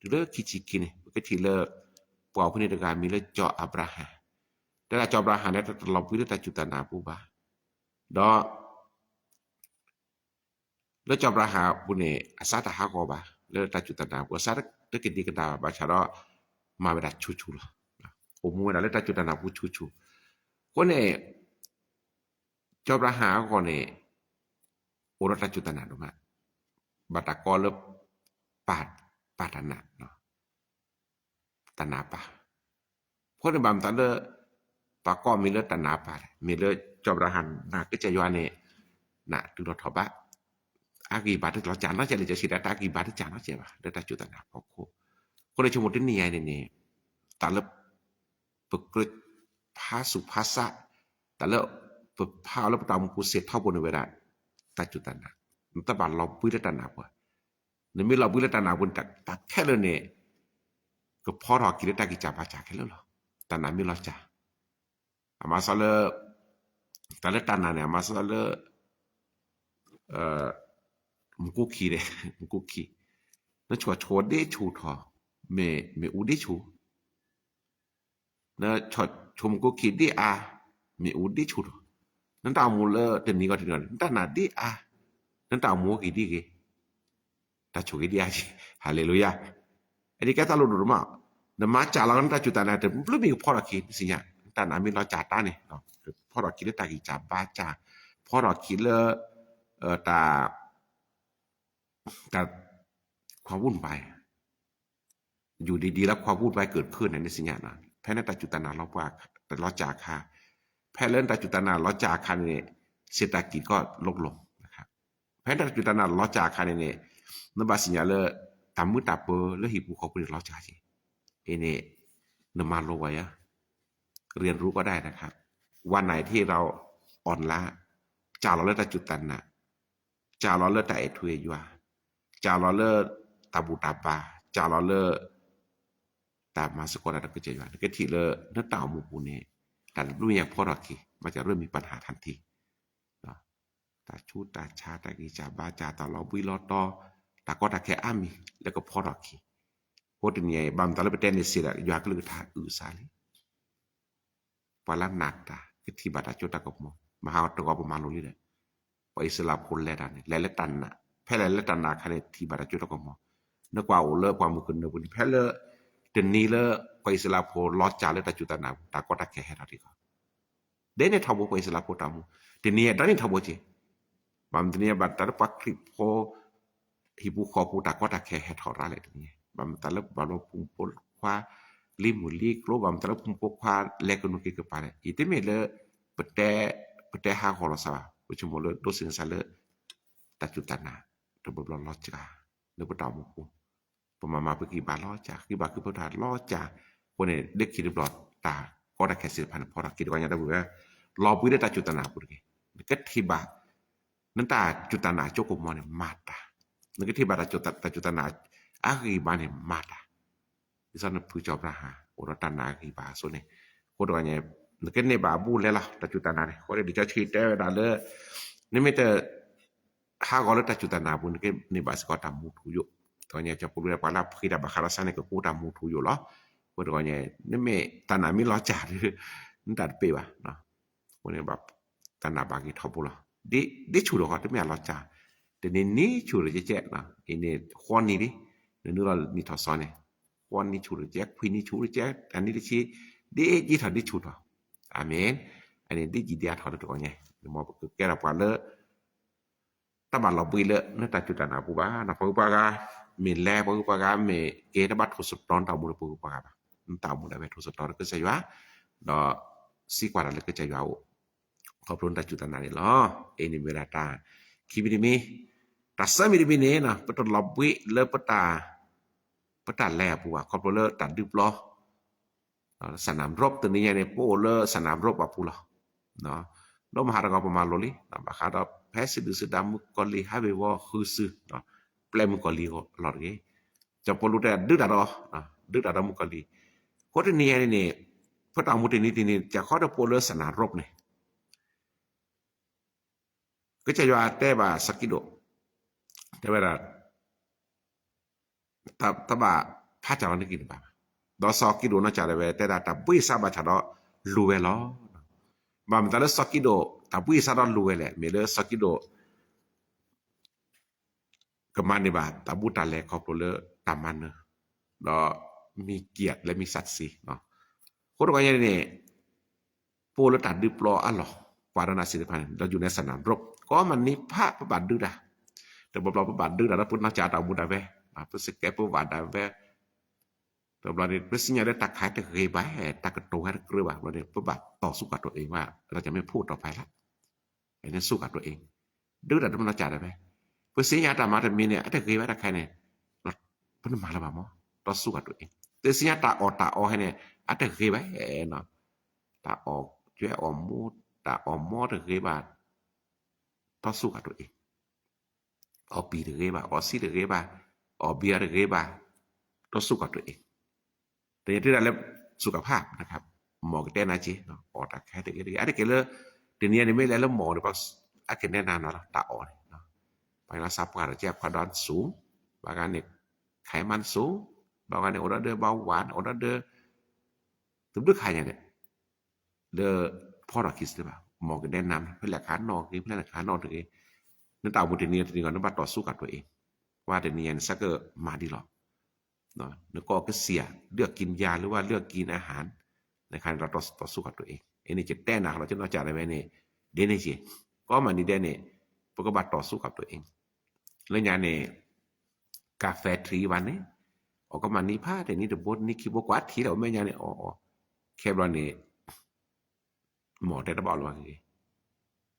တုၤလၢခံဆံခံန့ၣ် ပကထံၣ်လၢ ပှၤအိၣ်ဖဲန့ၣ်တဂၤမံၤလၢကၠီၤအၤဘြၤဟၣ်, တဲဒၣ်ကၠီၤအၤဘြၤဟၣ်န့ၣ် တလီၤဘှံးလၢတၢ်စူၢ်တၢ်နာ်ပူၤဘၣ်, ဒီး လၢကၠီၤအၤဘြၤဟၣ်အပူၤန့ၣ် အသးတဟးဂီၤဘၣ် လၢတၢ်စူၢ်တၢ်နာ်ပူၤ အသးတကဒံကဒါဘၣ် ဘၣ်ဆၣ်ဒီး မၤဝဲဒၣ်ဆူၣ်ဆူၣ်လီၤ. အိၣ်မူဝဲဒၣ်လၢတၢ်စူၢ်တၢ်နာ်ပူၤဆူၣ်ဆူၣ်, အဃိန့ၣ် ကၠီၤအၤဘြၤဟၣ်အဂီၢ်န့ၣ် အိၣ်ဒီးတၢ်စူၢ်တၢ်နာ်ဒိၣ်မး, ဘၣ်တၢ်ကိးလၢ ပၢ် ပၢ်တၢ်နာ် တၢ်နာ်ပၢ်, အဃိန့ၣ်ဘၣ်မတၤလၢ ပှၤကိးမံၤလၢတၢ်နာ်ပၢ်လဲၣ်, မ့ၢ်လၢကၠီၤအၤဘြၤဟၣ်နာ်ကစၢ်ယွၤန့ၣ် နာ်တုၤလီၤထီၣ်ဘး, အဂံၢ်ဘါတလီၤစၢ်နီတစဲးလၢ ကၠီဆံးတဲ တၢ်ဂံၢ်ဘါတစၢ်နီတစဲးဘၣ် လၢတၢ်စူၢ်တၢ်နာ်ဖီခိၣ်, အဃိန့ၣ်ဆိကမိၣ်တနံၤညါအံၤန့ၣ်န့ၣ် တၢ်လၢ ပကြၢးဖးဆူၣ်ဖးဆး, တၢ်လၢ ပဖးအီၤလၢပတၢ်အိၣ်မူပူၤစ့ၢ်ထီဘိန့ၣ်ဝဲဒၣ် တၢ်စူၢ်တၢ်နာ်, နတဘၣ်လီၤဘှံးလၢတၢ်နာ်ပူၤ, နမ့ၢ်လီၤဘှံးလၢတၢ်နာ်ပူၤန့ၣ် တၢ်ခဲလၢာ်န့ၣ် ကဖီထီၣ်က့ၤလၢတၢ်ဂံၢ်စၢ်ဘါစၢ်ခဲလၢာ်လီၤ. တၢ်နာ်မ့ၢ်လီၤစၢ်, အမၤသးလၢ တၢ်လၢတၢ်နာ်န့ၣ် အမၤသးလၢ မူခိၣ်ခံန့ၣ် မူခိၣ်ခံ, နဆိၣ်ဆိဒ့ဆူၣ်ထီၣ် မ့ၢ်အူဒ့ဆူၣ်, နဆိၣ်မူခိၣ်ခံဒ့အါ မ့ၢ်အူဒ့ဆူၣ်ထီၣ်, နတၢ်အိၣ်မူလၢတနံၤဂီၢ်တနံၤဂီၢ်န့ၣ် နတၢ်နာ်ဒ့အါ, နတၢ်အိၣ်မူဂ့ၤဒ်ဂ့ၤ တၢ်ဆိၣ်ဂ့ၤဒ်အါက့, ဟါလ့လူယၤ, အဒ်ကဲတၢ်လိၣ်ဒိၣ်ဒိၣ်မး, နမၤစၢ်လီၤနတၢ်စူၢ်တၢ်နာ်တဘျုးမံၤကဖီထီၣ်က့ၤ နသ့ၣ်ညါ, တၢ်နာ်မ့ၢ်လီၤစၢ်တၢ်န့ၣ် ကဖီထီၣ်က့ၤလၢတၢ်ဂံၢ်စၢ်ဘါစၢ်, ဖီထီၣ်က့ၤလၢ တၢ် တၢ် ความวุ่นวาย อยู่ดีๆแล้วความวุ่นวายเกิดขึ้น န့ၣ် နသ့ၣ်ညါနီၤ, ဖဲလၢတၢ်စူၢ်တၢ်နာ်လီၤပှၤ လီၤစၢ်အခါ, ဖဲလၢနတၢ်စူၢ်တၢ်နာ်လီၤစၢ်အခါန့ၣ် เศรษฐกิจก็ลดลง ဖဲနတၢ်စူၢ်တၢ်နာ်လီၤစၢ်အခါန့ၣ်န့ၣ် နဘၣ်သ့ၣ်ညါလၢ တၢ်မုာ်တၢ်ပၢၤလၢဟံၣ်ပူၤဃီပူၤန့ၣ်လီၤစၢ်က့ၤ, အံၤန့ၣ် နမၤလိဝဲယၤ เรียนรู้ก็ได้นะครับ วันไหนที่เราอ่อนล้า စၢ်လီၤလၢတၢ်စူၢ်တၢ်နာ်, စၢ်လီၤလၢတၢ်အဲၣ်ထူအဲၣ်ယွၤ, စၢ်လီၤလၢ တၢ်ဘူၣ်တၢ်ဘါ, စၢ်လီၤလၢ တၢ်မၤသကိးတၢ်ဒီးကစၢ်ယွၤ, နကထံၣ်လၢ နတၢ်အိၣ်မူပူၤန့ၣ် တၢ်တဘျုးမံၤဖီထီၣ်က့ၤ, မ့ၢ်ကရၢၢ်မံၤပၢ်နဟးထၣ်ထံ တၢ်ဆူးတၢ်ဆါ တၢ်ဂံၢ်စၢ်ဘါစၢ် တၢ်လီၤဘှံးလီၤတီၤ တၢ်ကီတၢ်ခဲအါမံၤလၢကဖီထီၣ်က့ၤ, အဃိတနံၤအံၤ ဘၣ်မတၤလၢပတဲန့ၣ်စ့ၢ်ဒီး ယွၤကလုၢ်ကထါအုၣ်အသးလံ ပှၤလၢနာ်တၢ် ကထံၣ်ဘၣ်တၢ်စိတၢ်ကမီၤ, မဟါတဂီၤပမၤလိလံဒီး ပှၤအံၣ်စရ့လးဖိလဲၤတၢ်န့ၣ် လဲၤလၢတၢ်နာ်, ဖဲလဲၤလၢတၢ်နာ်အခါန့ၣ် ထံၣ်ဘၣ်တၢ်စိတၢ်ကမီၤ, နကွၢ်အိၣ်လၢပှၤမုၢ်ကနၢပူၤန့ၣ် ဖဲလၢ တနံၤလၢ ပှၤအံၣ်စရ့လးဖိလီၤစၢ်လၢတၢ်စူၢ်တၢ်နာ်ပူၤ တၢ်ကီတၢ်ခဲဟဲထီၣ်တ့ၢ်ကီး ဒ်န့ၣ်ထီဘိပှၤအံၣ်စရ့လးဖိတၢ်အိၣ်မူ, တနံၤအံၤဒ်န့ၣ်ထီဘိက့ၤ, ဘၣ်မနုၤတနံၤအံၤ ဘၣ်တၢ်လၢပှၤခရံာ်ဖိ ဟံၣ်ပူၤဃီပူၤတၢ်ကီတၢ်ခဲဟဲထီၣ်ရၤလဲၣ်တနံၤအံၤ, ဘၣ်မတၤလၢဘၣ်ဘျီဖိမုၣ်ဖိခွါ လံမုၢ်လံကျိ ဘၣ်မတၤလၢဖိမုၣ်ဖိခွါလဲၤကနူၤက့ၤကပၤလဲၣ်, အံၤတမ့ၢ်လၢ ပတဲ ပတဲဟးဂီၤလီၤသးဘၣ်, ပဆိကမိၣ်လၢဒိးသန့ၤသးလၢ တၢ်စူၢ်တၢ်နာ် တဘျီဘျီလီၤစှၤ လၢပတၢ်အိၣ်မူပူၤ, ပမၤမၤပကံၢ်ဘၣ်လီၤစှၤ ဃ့ဘါဃုာ်ပတၢ်လီၤစှၤ, အဃိန့ၣ် လၢခံတဘျီ တၢ်ကီတၢ်ခဲသ့ၣ်တဖၣ်န့ၣ် ဖီထီၣ်က့ၤတဂီၤညါတၢ်ဝံၤဝဲ, လီၤဘှံးလၢတၢ်စူၢ်တၢ်နာ်အပူၤတက့ၢ်, နကထံၣ်ဘၣ် နတၢ်စူၢ်တၢ်နာ်အစိကမီၤန့ၣ် မၤတၢ်, နကထံၣ်ဘၣ်တၢ်စူၢ်တၢ်နာ် အဂံၢ်ဘါန့ၣ် မၤတၢ်, ဒ်သိးနဖုကၠီၤအၤဘြၤဟၣ် အိၣ်ဒီးတၢ်နာ်အဂံၢ်ဘါအသိးန့ၣ်, အဃိတဂီၤညါ နကန့ၢ်ဘၣ်အဘူးအလဲလီၤ တၢ်စူၢ်တၢ်နာ်န့ၣ်, အဃိန့ၣ် လံာ်စီဆှံတဲဝဲဒၣ်လၢ နမ့ၢ်တ ဟးဂီၤလၢတၢ်စူၢ်တၢ်နာ်အပူၤ နကန့ၢ်ဘၣ်စ့ၢ်ကီးတၢ်မူထူယိာ်, တဂီၤညါ ကၠီၤပီလူး ပှၤလၢအဖှံတၢ်ဘၣ်ဃးဒီးသးန့ၣ် ကကိးတၢ်မူထူယိာ်လီၤ, အဃိတဂီၤညါ နမ့ၢ်တၢ်နာ်မ့ၢ်လီၤစှၤဒီး နတၢ်တပ့ၢ်ဘၣ်, အဃိန့ၣ် တၢ်နာ်ဘၣ်က့ၤထီဘိလီၤ. ဒ်ဆူၣ်ဒီးဃီ တမ့ၢ်အလီၤစၢ်, တနံၤနံၤဆူၣ်ဒီးကဲကဲ, အံၤန့ၣ် ဃီနံၤလံ, နနုာ်လီၤနံၣ်ထီၣ်စီၤန့ၣ်, ဃီနံၤဆူၣ်ဒီးကဲ, ခွံနံၤဆူၣ်ဒီးကဲ, အနံၤတဆံ, ဒ်ယံာ်ထီၣ်ဒ်ဆူၣ်ထီၣ်, အၤမ့ၣ်, အန့ၣ်ဒ်ယံာ်ဒ်အါထီၣ်လၢတဂီၤညါ, မ်ပကကဲထီၣ်ပှၤလၢ တၢ်ဘၣ်လီၤဘှံးလၢနတၢ်စူၢ်တၢ်နာ်အပူၤဘၣ်, ပှၤဂုၤပှၤဂၤမ့ၢ်လဲၤ, ပှၤဂုၤပှၤဂၤမ့ၢ်ကဲ တဘၣ်ထိၣ်သတြီၤနတၢ်အိၣ်မူလၢပှၤဂုၤပှၤဂၤဘၣ်, နတၢ်အိၣ်မူဒၣ်ဝဲထိၣ်သတြီၤလၢကစၢ်ယွၤ, ဒီးစံးကွၢ်တၢ်လၢကစၢ်ယွၤအအိၣ်, ခီဖျိနတၢ်စူၢ်တၢ်နာ်န့ၣ်လီၤ. အံၤန့ၣ်မ့ၢ်ဝဲဒၣ်တၢ်ခံမံၤတမံၤ, တၢ်သၢမံၤတမံၤန့ၣ် ပတလီၤဘှံးလၢ ပတၢ်လဲၤအပူၤဘၣ်, ခီဖျိလၢတၢ်ဒုးပျီ စနၣ်ရူး တနံၤညါန့ၣ် ပအိၣ်လၢစနၣ်ရူးအပူၤလီၤ. ဒိၣ်မးဟးတဂီၤပမၤလိလံ, ဘၣ်ဃးဒီးဖဲစံးဒုၣ်စံးဒါမုၣ်ကီၤလံၢ်ဟးဝ့ၤဝီၤဃုာ်စု, ပျဲမုၣ်ကီၤလံၢ်အလီၢ်တဂ့ၤ, စီၤပီလူးတဲဒုးတၢ်ဒီး, ဒုးတၢ်ဒီးမုၣ်ကီၤလံၢ်, အဃိတနံၤညါန့ၣ်န့ၣ်, ပတၢ်အိၣ်မူတနံၤတနံၤ ကခီဒီးပအိၣ်လၢစနၣ်ရူးန့ၣ် ကစၢ်ယွၤတဲဘၣ်စီၤကံးဒဧိၣ်, တဲဝဲဒၣ်, တဘၣ်ဖးစၢ်လီၤနက့ၤနဘၣ်, ဒီးစီၤကံးဒဧိၣ်နီၢ်ကစၢ်ဒၣ်ဝဲ တဲဒၣ်တၢ်ဘှံးစးဘၣ်ဆၣ်ဒီးလူၤဝဲလီၤ. ဘၣ်မနုၤလၢစီၤကံးဒဧိၣ် တၢ်ဘှံးစးဒီးလူၤဝဲလဲၣ်, မ့ၢ်လၢစီၤကံးဒဧိၣ် ကမၤန့ၢ်ဘၣ်တၢ်ဘူးတၢ်လဲခီဖျိလၢတၢ်မၤနၢၤ, ဒီးမ့ၢ်ကံးလၢမ့ၢ်စးတစ့, အဃိတဂီၤညါန့ၣ် ပအိၣ်လၢတၢ်ဒုးပျီအလီၢ်, ပှၤဒီးနၤစံးတဖၣ်န့ၣ် ဒီးယူၤနဲစနၣ်ရူး, ကိးမုၢ်နံၤဖးပဘၣ်ဒုးတၢ်, တဘျီဘျီပဘၣ်ဒုးတၢ်ဒီးပနီၢ်ကစၢ်တၢ်အိၣ်မူဒၣ်ဝဲ, ပစကဲပဘၣ်ဒၣ်ဝဲ, တဘျီန့ၣ် ပသ့ၣ်ညါလၢတၢ်ခါတဂ့ၤဘၣ်, တၢ်ကတိၤဝဲတကြၢးဘၣ်, ဘျီန့ၣ် ပဘၣ်တီၢ်စူးကၤတိၤအ့ၣ်ဝဲ, လၢကမ့ၢ်ဖိးတီၢ်ဖဲလၢ အန့ၣ်စူးကၤတိၤအ့ၣ်, ဒုးတၢ်ဒီးပနီၢ်ကစၢ်ဒၣ်ဝဲ, ပသ့ၣ်ညါတၢ်မၤတမံၤန့ၣ် အတဂ့ၤဘၣ်တၢ်ခါန့ၣ်, ပတမၤလၢၤဘၣ်မး, တီၢ်စူးကၤတိၤအ့ၣ်, ပသ့ၣ်ညါတၢ်အီၣ်တၢ်အီဟဲန့ၣ် အတဂ့ၤဘၣ်, တၢ်အီၣ်ကွဲအီၣ်မူ, တၢ်အီၣ်မီတဂ့ၤဘၣ်, တီၢ်စူးကၤတိၤအ့ၣ် အီၣ်ပံာ်တဂ့ၤဘၣ်, အီၣ်စံတဂ့ၤဘၣ်, အီၣ်ဘံယၤတဂ့ၤဘၣ်, တီၢ်စူးကၤတိၤအ့ၣ်, တယတုၤဒၣ်လၢ စူးကၤဖး, မ်ကတဲနၤက့ၤ, အီၣ်တၢ်ခဲတဂ့ၤတဂ့ၤ, အတက့ၢ်လၢ တနံၤညါန့ၣ်မ့ၢ်လဲၤလၢမီၢ်န့ၣ် အကနဲနၤနီၤလီၤ, တၢ်အီၣ်န့ၣ်, ပှၤလၢစးပှၢ်ဒီးကဲခွါဒီးစူး, ဘၣ်ဂၤန့ၣ် ခဲမးစူး, ဘၣ်ဂၤန့ၣ် အိၣ်ဒီးဒၢဘၣ်ဝၣ်, အိၣ်ဒီးဒၢ တဘျုးခါညါန့ၣ် လၢဖီထီၣ်ခံစ့ၢ်ဘၣ်, မ်ကဒဲနၤ ဖဲလဲၣ်ခါနီၣ်ဂ့ၤ ဖဲလဲၣ်ခါနီၣ်တဂ့ၤ, နတၢ်အိၣ်မူတနံၤတနံၤဂီၢ် နဘၣ်တီၢ်စူးကၤတိၤအ့ၣ်, ဝဲတနံၤညါန့ၣ် ဆၢကမၤဒ်လီၤ, နကအီၣ်ကစံာ်ဧါ, เลือกกินยา หรือว่า เลือกกินอาหาร နခါန့ၣ် တီၢ်စူးကၤတိၤအ့ၣ်, အန့ၣ်ယတဲနၤလီၤ ကနီၢ်ကစၢ်ဒၣ်ဝဲန့ၣ်, ဒ်န့ၣ်က့ၤ, ကိးမုၢ်နံၤဒဲးန့ၣ် ပကဘၣ်တီၢ်စူးကၤတိၤအ့ၣ်, လၢညါန့ၣ် ကၤဖဲထံဘၣ်န့ၣ်, အီၣ်ကမၤနံၤဖးတနံၤတဘိ နံၤခံဘိကွၢ်ထံၣ်လီၤ အမဲာ်ညါန့ၣ် အီၣ်အီၣ်, ခဲဘျီန့ၣ် မ်တဲတဘၣ်အီၣ်လၢၤဘၣ်ဂ့ၤ,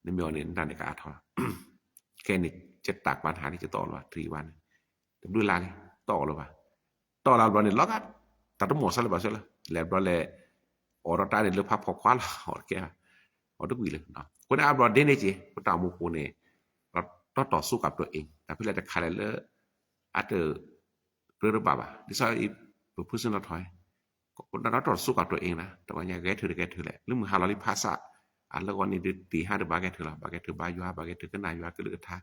နမ့ၢ်အီၣ်န့ၣ် နတၢ်န့ၣ်ကအါထီၣ်, ခဲန့ၣ် ယတၢ်ကွၢ်ဟးန့ၣ် ယတအီၣ်လၢၤဘၣ် ထံဘၣ်န့ၣ်, တဘျုးလါလံ တအီၣ်လၢၤဘၣ်, တအီၣ်လၢၤဘျီန့ၣ် လီၤဂာ် တၢ်တမီၢ်စၢ်လၢၤဘၣ်စၢ်လၢၤ လဲၤဘျီလဲၤ, အီၣ်ဒီးတၢ်န့ၣ်လၢဖးဖီခွါလီၤ အီၣ်တကဲ, အီၣ်တကွံာ်လၢၤ, အဃိန့ၣ်အါဘျီဒ်န့ၣ်က့ၤ ပတၢ်အိၣ်မူပူၤန့ၣ်, တီၢ်တီၢ်စူးကၤတိၤအ့ၣ် တၢ်ဖဲလဲၣ်တခါလဲၣ်လၢ အတ ကြၢးတဘၣ်ဘၣ် ဒ်သိးအံၤ ပဖုစ့နီၢ်ထီၣ်, တီၢ်တီၢ်စူးကၤတိၤအ့ၣ်နၤ တဂီၤညါဂဲၤထုးတဂဲၤထုးလဲၣ် လၢမုၢ်ဟါလီၤလံဖးစး, အလၢဂီၢ်န့ၣ်ဒုးတ့ၢ်ဟါဒုးဘၣ်ဂဲၤထုးလီၤ ဘၣ်ဂဲၤထုးဘါယွၤ ဘၣ်ဂဲၤထုးကနၣ်ယွၤကလုၢ်ကထါ,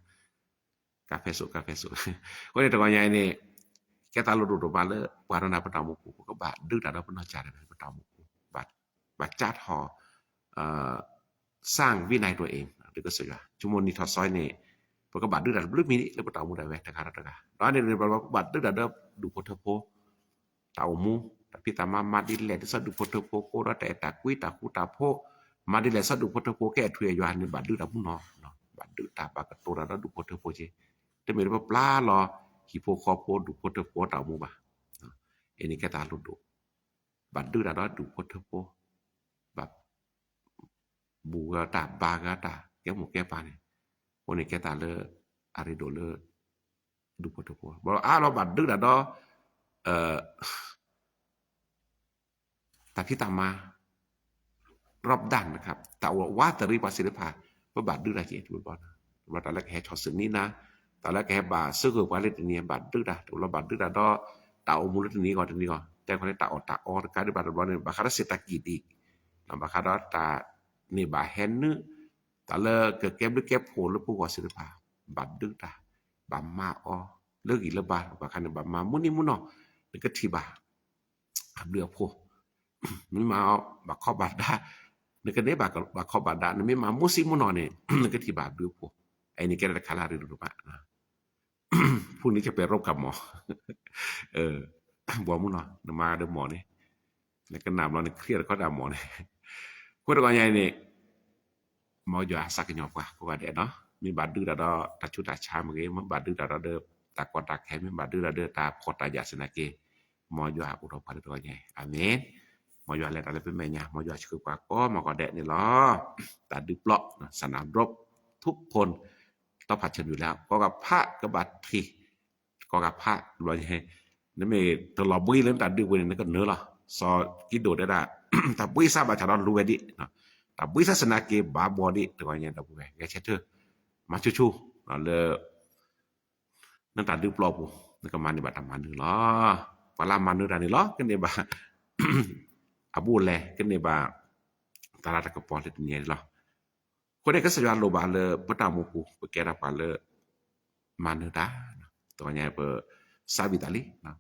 ကၤဖဲစိး ကၤဖဲစိး, အဃိန့ၣ်တဂီၤညါအံၤန့ၣ်, ကဲသးလိၣ်ဒိၣ်ဒိၣ်မးလၢ ပှၤဒီးနၤပတၢ်အိၣ်မူပူၤ ပကဘၣ်ဒုးတၢ်ဒီးပနီၢ်ကစၢ်ဒၣ်ဝဲပတၢ်အိၣ်မူပူၤ, ဘၣ်ကၢ်ထီၣ် စၢ်ဝံနၤတိၤအ့ၣ် ဒ်ကစၢ်ယွၤ ဆိကမိၣ်နံၣ်ထီၣ်စီၤန့ၣ်, ပကဘၣ်ဒုးတၢ်တဘျုးမံၤလၢပတၢ်အိၣ်မူဒၣ်ဝဲတဂၤဒီးတဂၤ, ဒီးန့ၣ်ပဘၣ်ဒုးတၢ်ဒီးဒူၣ်ဖိထၢဖိ, တၢ်အိၣ်မူ, တၢ်ဖံးတၢ်မၤမၤဒ်လဲၣ် ဒ်သိးဒူၣ်ဖိထၢဖိကိးဒီးတၢ်အဲၣ်တၢ်ကွံတၢ်ဃူတၢ်ဖိး, မၤဒ်လဲၣ် ဒ်သိးဒူၣ်ဖိထၢဖိကဲအထူအယွၤန့ၣ် ဘၣ်ဒုးတၢ်မူနီၤ, ဘၣ်ဒုးတၢ်ဘၣ်ကတိၤတၢ်ဒီးဒူၣ်ဖိထၢဖိက့ၤ, တမ့ၢ်လၢပပျၢ်လီၤ ဟံၣ်ဖိဃီဖိဒူၣ်ဖိထၢဖိတၢ်အိၣ်မူဘၣ်, အန့ၣ်ကဲတၢ်လိၣ်ဒိၣ်, ဘၣ်ဒုးတၢ်ဒီးဒူၣ်ဖိထၢဖိ, ဘၣ် ဘူၣ်ဂ့ၤတၢ်ဘါဂ့ၤတၢ် ကဲမိၢ်ကဲပၢ်န့ၣ်, အဃိန့ၣ်ကဲတၢ်လၢ အရ့ဒိၣ်လၢ ဒူၣ်ဖိထၢဖိ, ဘၣ်အါလီၤဘၣ်ဒုးတၢ်ဒီး တၢ်ဖံးတၢ်မၤ ရံၣ်ဒၣ် တၢ်အိၣ်ဝးတရံးပှၤသ့ၣ်တဖၣ်, ပဘၣ်ဒုးတၢ်က့ၤတဘျီဘျီ, တဘျီတၢ်လၢကဟဲဆီၣ်ဆံနံနၤ, တၢ်လၢကဟဲဘၣ်စၢဃုာ်ပှၤလၢတနံၤဘၣ်ဒုးတၢ်, တဘျီဘၣ်ဒုးတၢ်ဒီး တၢ်အိၣ်မူလၢတနံၤဂီၢ်တနံၤဂီၢ်, တဲခီန့ၣ်တၢ်အီၣ်တၢ်အီတကးဒံးဘၣ်တဘျီန့ၣ် ဘၣ်ဃးဒီးစ့တၢ်ကံၣ်ဒံး, ဘၣ်ဃးဒီးတၢ်န့ၢ်ဘၣ်ဟဲနုာ်, တၢ်လၢကကဲဘျုးကဲဖှိၣ်လၢပဂီၢ်သ့ၣ်တဖၣ်, ဘၣ်ဒုးတၢ်, ဘၣ်မၤအီၤ, လၢဂံၢ်လၢဘါ, ဘၣ်ဃးန့ၣ် ဘၣ်မၤမုၢ်နံၤမုၢ်နီၢ်, နကထံၣ်ဘၣ် အဘျုးအဖှိၣ်, မ့ၢ်မၤအီၤ ဘၣ်ခီဘၣ်ဒါ, နကန့ၢ်ဘၣ်ကဘၣ်ခီဘၣ်ဒါ နမ့ၢ်မၤမူစံမူနီၤန့ၣ် နကထံၣ်ဘၣ်ဘျုးအပူၤ, အအံၤန့ၣ်ကဲထီၣ်တခါလၢအရ့ဒိၣ်ဒိၣ်မး, ဖုန့ၣ်ကပဲာ်ရိဖးကမီၤ, ဘီမုၢ်နီၤ နမၤဒီးမီၤန့ၣ်, နကနၣ်ဘျီန့ၣ် နခရံာ်တခီဒၣ်မီၤန့ၣ်, အဃိတဂီၤညါအံၤန့ၣ် မ်ယွၤစၢ်ကညီၤပှၤကိးဂၤဒဲးနီၤ, မ့ၢ်ဘၣ်ဒုးတၢ်ဒီးတၢ်ဆူးတၢ်ဆါမ့ၢ်ဂ့ၤ, မ့ၢ်ဘၣ်ဒုးတၢ်ဒီးတၢ်ကီတၢ်ခဲ, မ့ၢ်ဘၣ်ဒုးတၢ်ဒီးတၢ်ဖှီၣ်တၢ်ယာ်သနာ်က့, မ်ယွၤအိၣ်ဒီးပှၤလၢတဂီၤညါအံၤ, အၤမ့ၣ်. မ်ယွၤလဲၤတၢ်လၢပမဲာ်ညါ, မ်ယွၤဆှၢပှၤကိးမၤကိးဒဲးန့ၣ်လီၤ. တၢ်ဒုးပျီ စၢ်နၤဒိး ဖုဖိ တီဖးဆၢနုာ်လၢ ကီၢ်ကဖးကဘၣ်ထံး, ကီၢ်ကဖးဘျီညါ နမ့ၢ်တလီၤဘှံးလၢနတၢ်ဒုးပူၤန့ၣ် နကနၢၤလီၤ. စီၤကံးဒဧိၣ်တဲဒၣ် တၢ်ဘှံးစၢ်ဘၣ်ဆၣ်ဒီးလူၤဝဲဒံး, တၢ်ဘှံးစၢ်သနာ်က့ဘၣ်ဘှီဒံး, တဂီၤညါဒီပုၢ်ဝဲၢ် ဂဲၤဆၢထၢၣ် မၤဆူၣ်ဆူၣ်လၢ နတၢ်ဒုးပျီပူၤ နကမၤန့ၢ်ဘၣ်တၢ်မၤနၢၤလီၤ. ပှၤလၢမၤနၢၤတၢ်န့ၣ်လီၤ ကန့ၢ်ဘၣ် အဘူးအလဲ ကန့ၢ်ဘၣ် တၢ်လၤတၢ်ကပီၤလၢတနံၤအံၤလီၤ. အဃိန့ၣ် ကစၢ်ယွၤလိၣ်ဘၣ်လၢပတၢ်အိၣ်မူပူၤ ပကဲထီၣ်ပှၤလၢ မၤနၢၤတၢ်, တဂီၤညါပစါဘံၣ်သးလံ,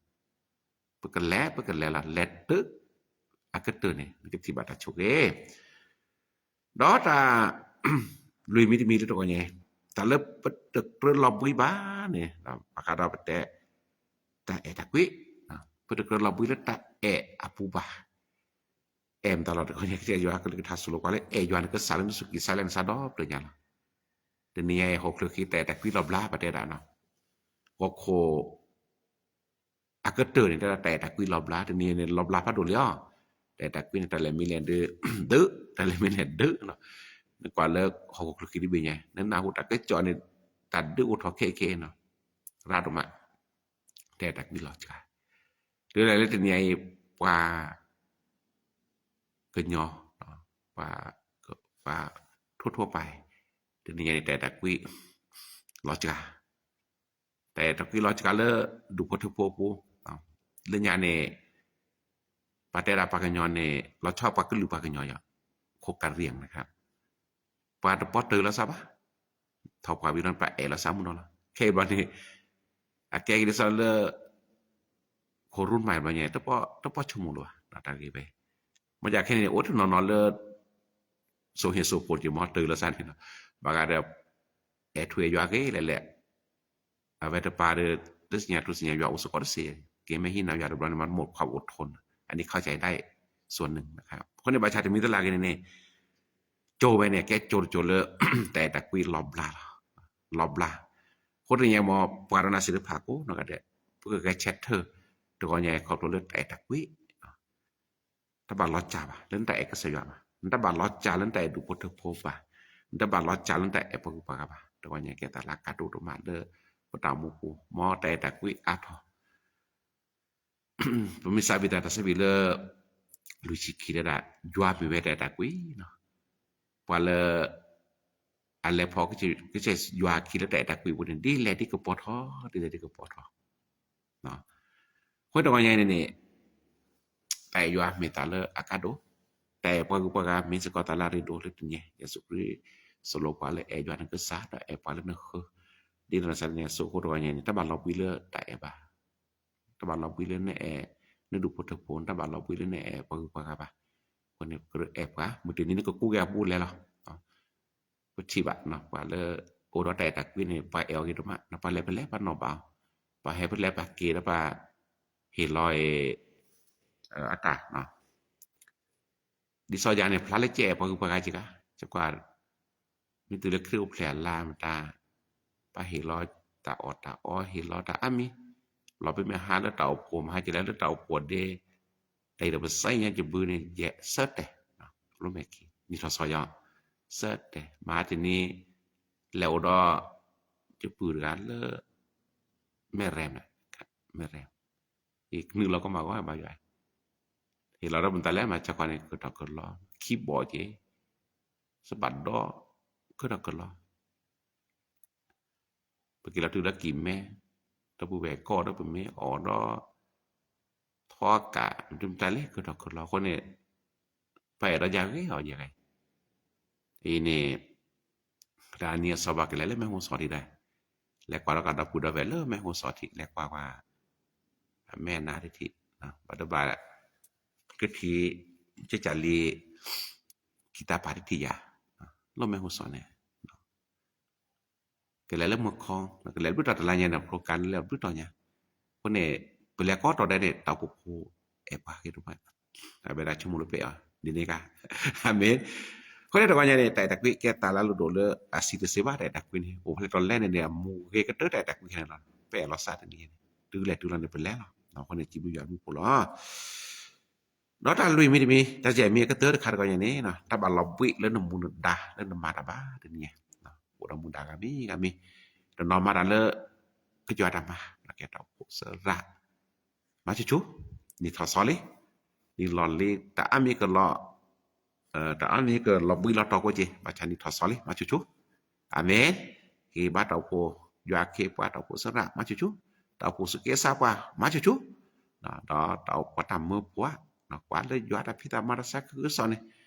ပကလဲၤ ပကလဲၤလီၤ လဲၤတုၤ အကတၢၢ်န့ၣ် နကထံၣ်ဘၣ်တၢ်ဆိၣ်ဂ့ၤ ဒီးတၢ် လွံၢ်မံၤတမံၤလၢတဂီၤညါ, တၢ်လၢပတကြၢးလီၤဘှံးဘၣ်န့ၣ် ဘၣ်ဃးဒီးပတဲ တၢ်အဲၣ်တၢ်ကွံ, ပတကြၢးလီၤဘှံးလၢတၢ်အဲၣ်အပူၤဘၣ်. အဲၣ်မတၤလီၤ တဂီၤညါ ကစၢ်ယွၤကလုၢ်ကထါစံးလိာ်ပှၤလၢ အဲၣ်ယွၤနကစၢ်လၢနစူၢ်ကံၢ်စါလဲနဆါဒီဖျၢၣ်ညါလီၤ. တနံၤညါအံၤ ဟီၣ်ခိၣ်ချၢဃံ တၢ်အဲၣ်တၢ်ကွံလီၤဘျါ ပတဲဒၣ်နီၤ, ဟီၣ်ခိၣ် အကတၢၢ်န့ၣ် တဲဒၣ်တၢ်အဲၣ်တၢ်ကွံလီၤဘျါ, တနံၤအံၤန့ၣ် လီၤဘျါဖးဒိၣ်လံအီၤ, တၢ်အဲၣ်တၢ်ကွံန့ၣ် တၢ်လဲၤမံလဲၤဒၢး, ဒၢး, တၢ်လဲၤမံလဲၤဒၢး, နကွၢ်လၢဟီၣ်ခိၣ်ချၢဃံတဘ့ၣ်ညါ နနၢ်ဟူတၢ်ကစီၣ်န့ၣ် တၢ်ဒုးအိၣ်ထီၣ်ခဲအံၤခဲအံၤနီၤ, ရၤဒိၣ်မး, တၢ်အဲၣ်တၢ်ကွံလီၤစှၤ, တုၤလဲၣ်လၢတနံၤအံၤ ပှၤ ကညီ, ပှၤ ပှၤ ထိၣ်ထိၣ်ပာ်, တနံၤညါန့ၣ် တၢ်အဲၣ်တၢ်ကွံ လီၤစှၤ, တၢ်အဲၣ်တၢ်ကွံလီၤစှၤလၢ ဒူၣ်ဖိထၢဖိအပူၤ, လၢညါန့ၣ် ပှၤတဲဒၣ်ပှၤကညီန့ၣ် လီၤဆီပှၤကလုာ်ပှၤကညီယီၤ, ခိၣ်ကရံၣ်န့ၣ် ပှၤတပီၢ်တၢၢ်လီၤစၢ်ဘၣ်, ထီၣ်ပှၤဝံၤလီၤ ပှၤအဲၣ်လီၤစၢ်မုၢ်နီၤလီၤ, ခဲအံၤဘျီန့ၣ် အကဲက့ၤဒ်သိးလၢ ခိၣ်ရူၢ်မၤဘျီညါ တပီၢ်ဆိကမိၣ်လၢၤဘၣ် တၢ်ဂ့ၢ်ဝဲ, မ့ၢ်ယၤခဲန့ၣ် အိၣ်တနီၤနီၤလၢ စိၤဟ့ၣ်စိၤဖိးက့ၤမီၤတၢၢ်လီၤစၢ်န့ၣ်လီၤ, ဘၣ်ဃးဒီး အဲၣ်ထူအဲၣ်ယွၤက့ၤလဲၣ်လဲၣ်, အဝဲတပၤဒီး တသ့ၣ်ညါထူသ့ၣ်ညါယွၤအိၣ်စ့ၢ်ကီးတစ့ၢ်, က့ၤမ့ၢ်ဟံးနၤယွၤတဘျီန့ၣ် မၤတမိၣ်ခွါအိၣ်ထူၣ်န့ၣ် အန့ၣ်ခီၣ်စၢ်ဒၣ် စိၤနုာ်, အဃိန့ၣ် ဘၣ်ဆၣ်တမံၤတလၢ်က့ၤန့ၣ်န့ၣ် ကၠိဝဲန့ၣ် ကဲကၠိတကၠိလၢ တၢ်အဲၣ်တၢ်ကွံလီၤဘျါလီၤ, လီၤဘျါ, အဃိတနံၤညါမ့ၢ် ပှၤဒီးနၤစံးတဖၣ်ကိးနီၢ်ဂၤဒဲး ပကဂဲၤဆၢထၢၣ် တဂီၤညါခီဖျိလၢတၢ်အဲၣ်တၢ်ကွံ တဘၣ်လီၤစၢ်ဘၣ် လၢနတၢ်အဲၣ်ကစၢ်ယွၤဘၣ်, နတဘၣ်လီၤစၢ်လၢနတၢ်အဲၣ်ဒူၣ်ဖိထၢဖိဘၣ်, နတဘၣ်လီၤစၢ်လၢနတၢ်အဲၣ်ပှၤဂုၤပှၤဂၤဘၣ်, တဂီၤညါကဲတၢ်လၢကါဒိၣ်ဒိၣ်မးလၢ ပတၢ်အိၣ်မူပူၤ မ်တၢ်အဲၣ်တၢ်ကွံအါထီၣ် ပမ့ၢ်စးဘံၣ်တၢ် တၢ်စးဘံၣ်လၢ လွံၢ်ဆံခံတဲဒၣ် ယွၤမ့ၢ်ဝဲတၢ်အဲၣ်တၢ်ကွံနီၤ, ပှၤလၢ အလဲၤဖီကစၢ်ယွၤခံလၢတၢ်အဲၣ်တၢ်ကွံအပူၤန့ၣ် ဒ်လဲၣ်ဒ်ကပီၤထီၣ် ဒ်လဲၣ်ဒ်ကပီၤထီၣ်, အဃိတဂီၤညါအံၤန့ၣ်န့ၣ် တၢ်အဲၣ်ယွၤမ့ၢ်တၢ်လၢအကါဒိၣ်, တၢ်အဲၣ်ပှၤဂုၤပှၤဂၤမ့ၢ်စ့ၢ်ကီးတၢ်လၢအရ့ဒိၣ်လၢတနံၤညါ ယ့ၣ်ၡူးခရံာ် စံးလိပှၤလၢအဲၣ်ယွၤနကစၢ် ဒီးအဲၣ်ပှၤလၢနဃၢၤ, ဒ်သိးနစးန့ၣ် အစိၤအဃိတဂီၤညါန့ၣ် တဘၣ်လီၤဘှံးလၢတၢ်အဲၣ်ဘၣ် တဘၣ်လီၤဘှံးလၢနအဲၣ် နဒူၣ်ဖိထၢဖိ တဘၣ်လီၤဘှံးလၢနအဲၣ်ပှၤဂုၤပှၤဂၤဘၣ်, အဃိန့ၣ် ပကြၢးအဲၣ်ပှၤ မုၢ်တနံၤန့ၣ်ကကူးက့ၤအဘူးအလဲလီၤ, ပထံၣ်ဘၣ် ပှၤလၢ အိၣ်ဒီးတၢ်အဲၣ်တၢ်ကွံန့ၣ် ပှၤအဲၣ်အီၤဂ့ၤဒိၣ်မး ပှၤလဲၤဖဲလဲၣ်ပှၤနီၣ်ဘၣ်အီၤ, ပှၤဟဲဖဲလဲၣ်ပှၤက့ၤဒီးပှၤ ဟ့ၣ်လီၤ အတၢ် ဒ်စီၤယၤန့ၣ် ဖျါလၢကအဲၣ်ပှၤဂုၤပှၤဂၤက့ၤဂၤ, ကွၢ် မ့ၢ်တုၤလၢခရံာ်အိၣ်ဖျဲၣ်အလါမတၤ, ပှၤဟ့ၣ်လီၤတၢ်အီၣ်တၢ်အီ ဟ့ၣ်လီၤတၢ်အါမံၤ, လီၤပမ့ၢ်ဟါလၢတၢ်အိၣ်ဖှိၣ် မဟါကလဲၤလၢတၢ်အိၣ်ဖှိၣ်ဒ့, တၢ်အံၤဒီးပစံးညါကဘုးန့ၣ် ယဲၢ်ဆၢတဲာ်, လိမဲာ်ခံ နံၣ်ထီၣ်ဆီယီၤ, ဆၢတဲာ် မဟါတနံၤ လဲၤအိၣ်ဒီး ယပုၢ်တဂၤလၢ မဲၢ်ရဲၣ်, မဲၢ်ရဲၣ် အံၤကနုာ်လီၤကမၣ်ဂီၢ်ဘါယွၤ, ဟ့ၣ်လီၤဒီးမတၤလဲၣ် မၤဆါခီန့ၣ် ကထီၣ်ကလီ ခံဘီၣ်က့ၤ, စဘၣ်ဒီ ကထီၣ်ကလီ, ပက့ၤလီၤတုၤဒီးကံၢ်မဲ, ဒီပုၢ်ဝဲၢ်ကီၢ်ဒီးပမ့ၢ်အီၣ်ဒီး ထီကး မတၤလဲၣ် ကထီၣ်ကလီအဃိန့ၣ် ပအဲၣ်ဒိးယၤဂ့ၤအီၤယဲၢ်ဂ့ၤ, အံၤန့ၣ် တၢ်နံၤအစီၤပၤကလဲၤလၢမဲာ်ဟိစီထံးဒၣ်, လဲၤကွၢ်ဒီးကဒီပုၢ်ဒီဝဲၢ်လၢမဲာ်ဟိစီထံး လဲၤကွၢ်ကွၢ် အမဲာ်နါတထံး, ဘၣ်တဘၣ် ကထံၣ် ကစၢ်လံၤ ကံၢ်တၢ်ပာ်တထံၣ်ယၤ, လီၢ်မဲာ်ဟူစီၤန့ၣ် ကလဲၤလၢမုၢ်ခီ, ကလဲၤဘျုးတီၤတလါညါန့ၣ် ပကလဲၤဘျုးတီၤညါ, အဃိန့ၣ် ပလဲၤကိးတီၤဒဲးန့ၣ် တၢ်အိၣ်ဖှိၣ်ဖိအဲၣ်ပှၤဂ့ၤဒိၣ်မး, အဝဲဒၣ်ဆိကမိၣ်လၢပအဲၣ်အီၤ ဒ်န့ၣ်ကါ, အၤမ့ၣ်, အဃိန့ၣ်တဂီၤညါန့ၣ် တၢ်အဲၣ်တၢ်ကွံကဲသးလၢအလိၣ်ဒိၣ်လၢအဆံးတစ့ဘၣ် တၢ်အဲၣ်တၢ်ကွံန့ၣ် အိၣ်ဖျဲၣ်တီၤလဲၣ်န့ၣ်န့ၣ် အမူဂ့ၤကတၢၢ်တၢ်အဲၣ်တၢ်ကွံခဲန့ၣ်လီၤ, ပအဲၣ်လီၤစးတနံၤန့ၣ် တုၤလဲၤတုၤလီၤန့ၣ် ပလဲၤလီၤ, အဃိန့ၣ် စံးဘျုးယွၤဘျုးဖှိၣ်လီၤ. ဒီးတၢ်လွံၢ်မံၤတမံၤ တၢ်ယဲၢ်မံၤအကတၢၢ်တခါတဂီၤညါန့ၣ် တၢ်ဘၣ်လီၤဘှံးလၢနမူနဒါလၢနမၤတၢ်ဘၣ်တနံၤ, အိၣ်ဒီးမူဒါဂၤမံၤဂၤမံၤ, တနီၤမၤတၢ်လၢ ကယွၤတၢ်မၤ ကဲတၢ်အိၣ်ဖှိၣ်သရၣ်, မၤဆူၣ်ဆူၣ်, နံၣ်ထီၣ်ဆီလံ, နံၣ်လီၤလံ တၢ်အါမံၤကလီၤ တၢ်အါမံၤကလီၤဘှံးလီၤတီၤကိးက့ၤ ဘၣ်ဆၣ်နံၣ်ထီၣ်ဆီလံ မၤဆူၣ်ဆူၣ်, အၤမ့ၣ်, က့ၤဘၣ်တၢ်အိၣ်ဖှိၣ် ယွၤခ့ပှၤတၢ်အိၣ်ဖှိၣ်သရၣ် မၤဆူၣ်ဆူၣ်, တၢ်အိၣ်ဖှိၣ်စူၢ်က့ၤစးပှၤ မၤဆူၣ်ဆူၣ်, ဒီးတၢ်အိၣ်ဖှိၣ်တၢ်မၢဖိဧါ, ကွၢ်လၢယွၤတၢ်ဖံးတၢ်မၤတၢ်ဆါခုကစီၣ်န့ၣ်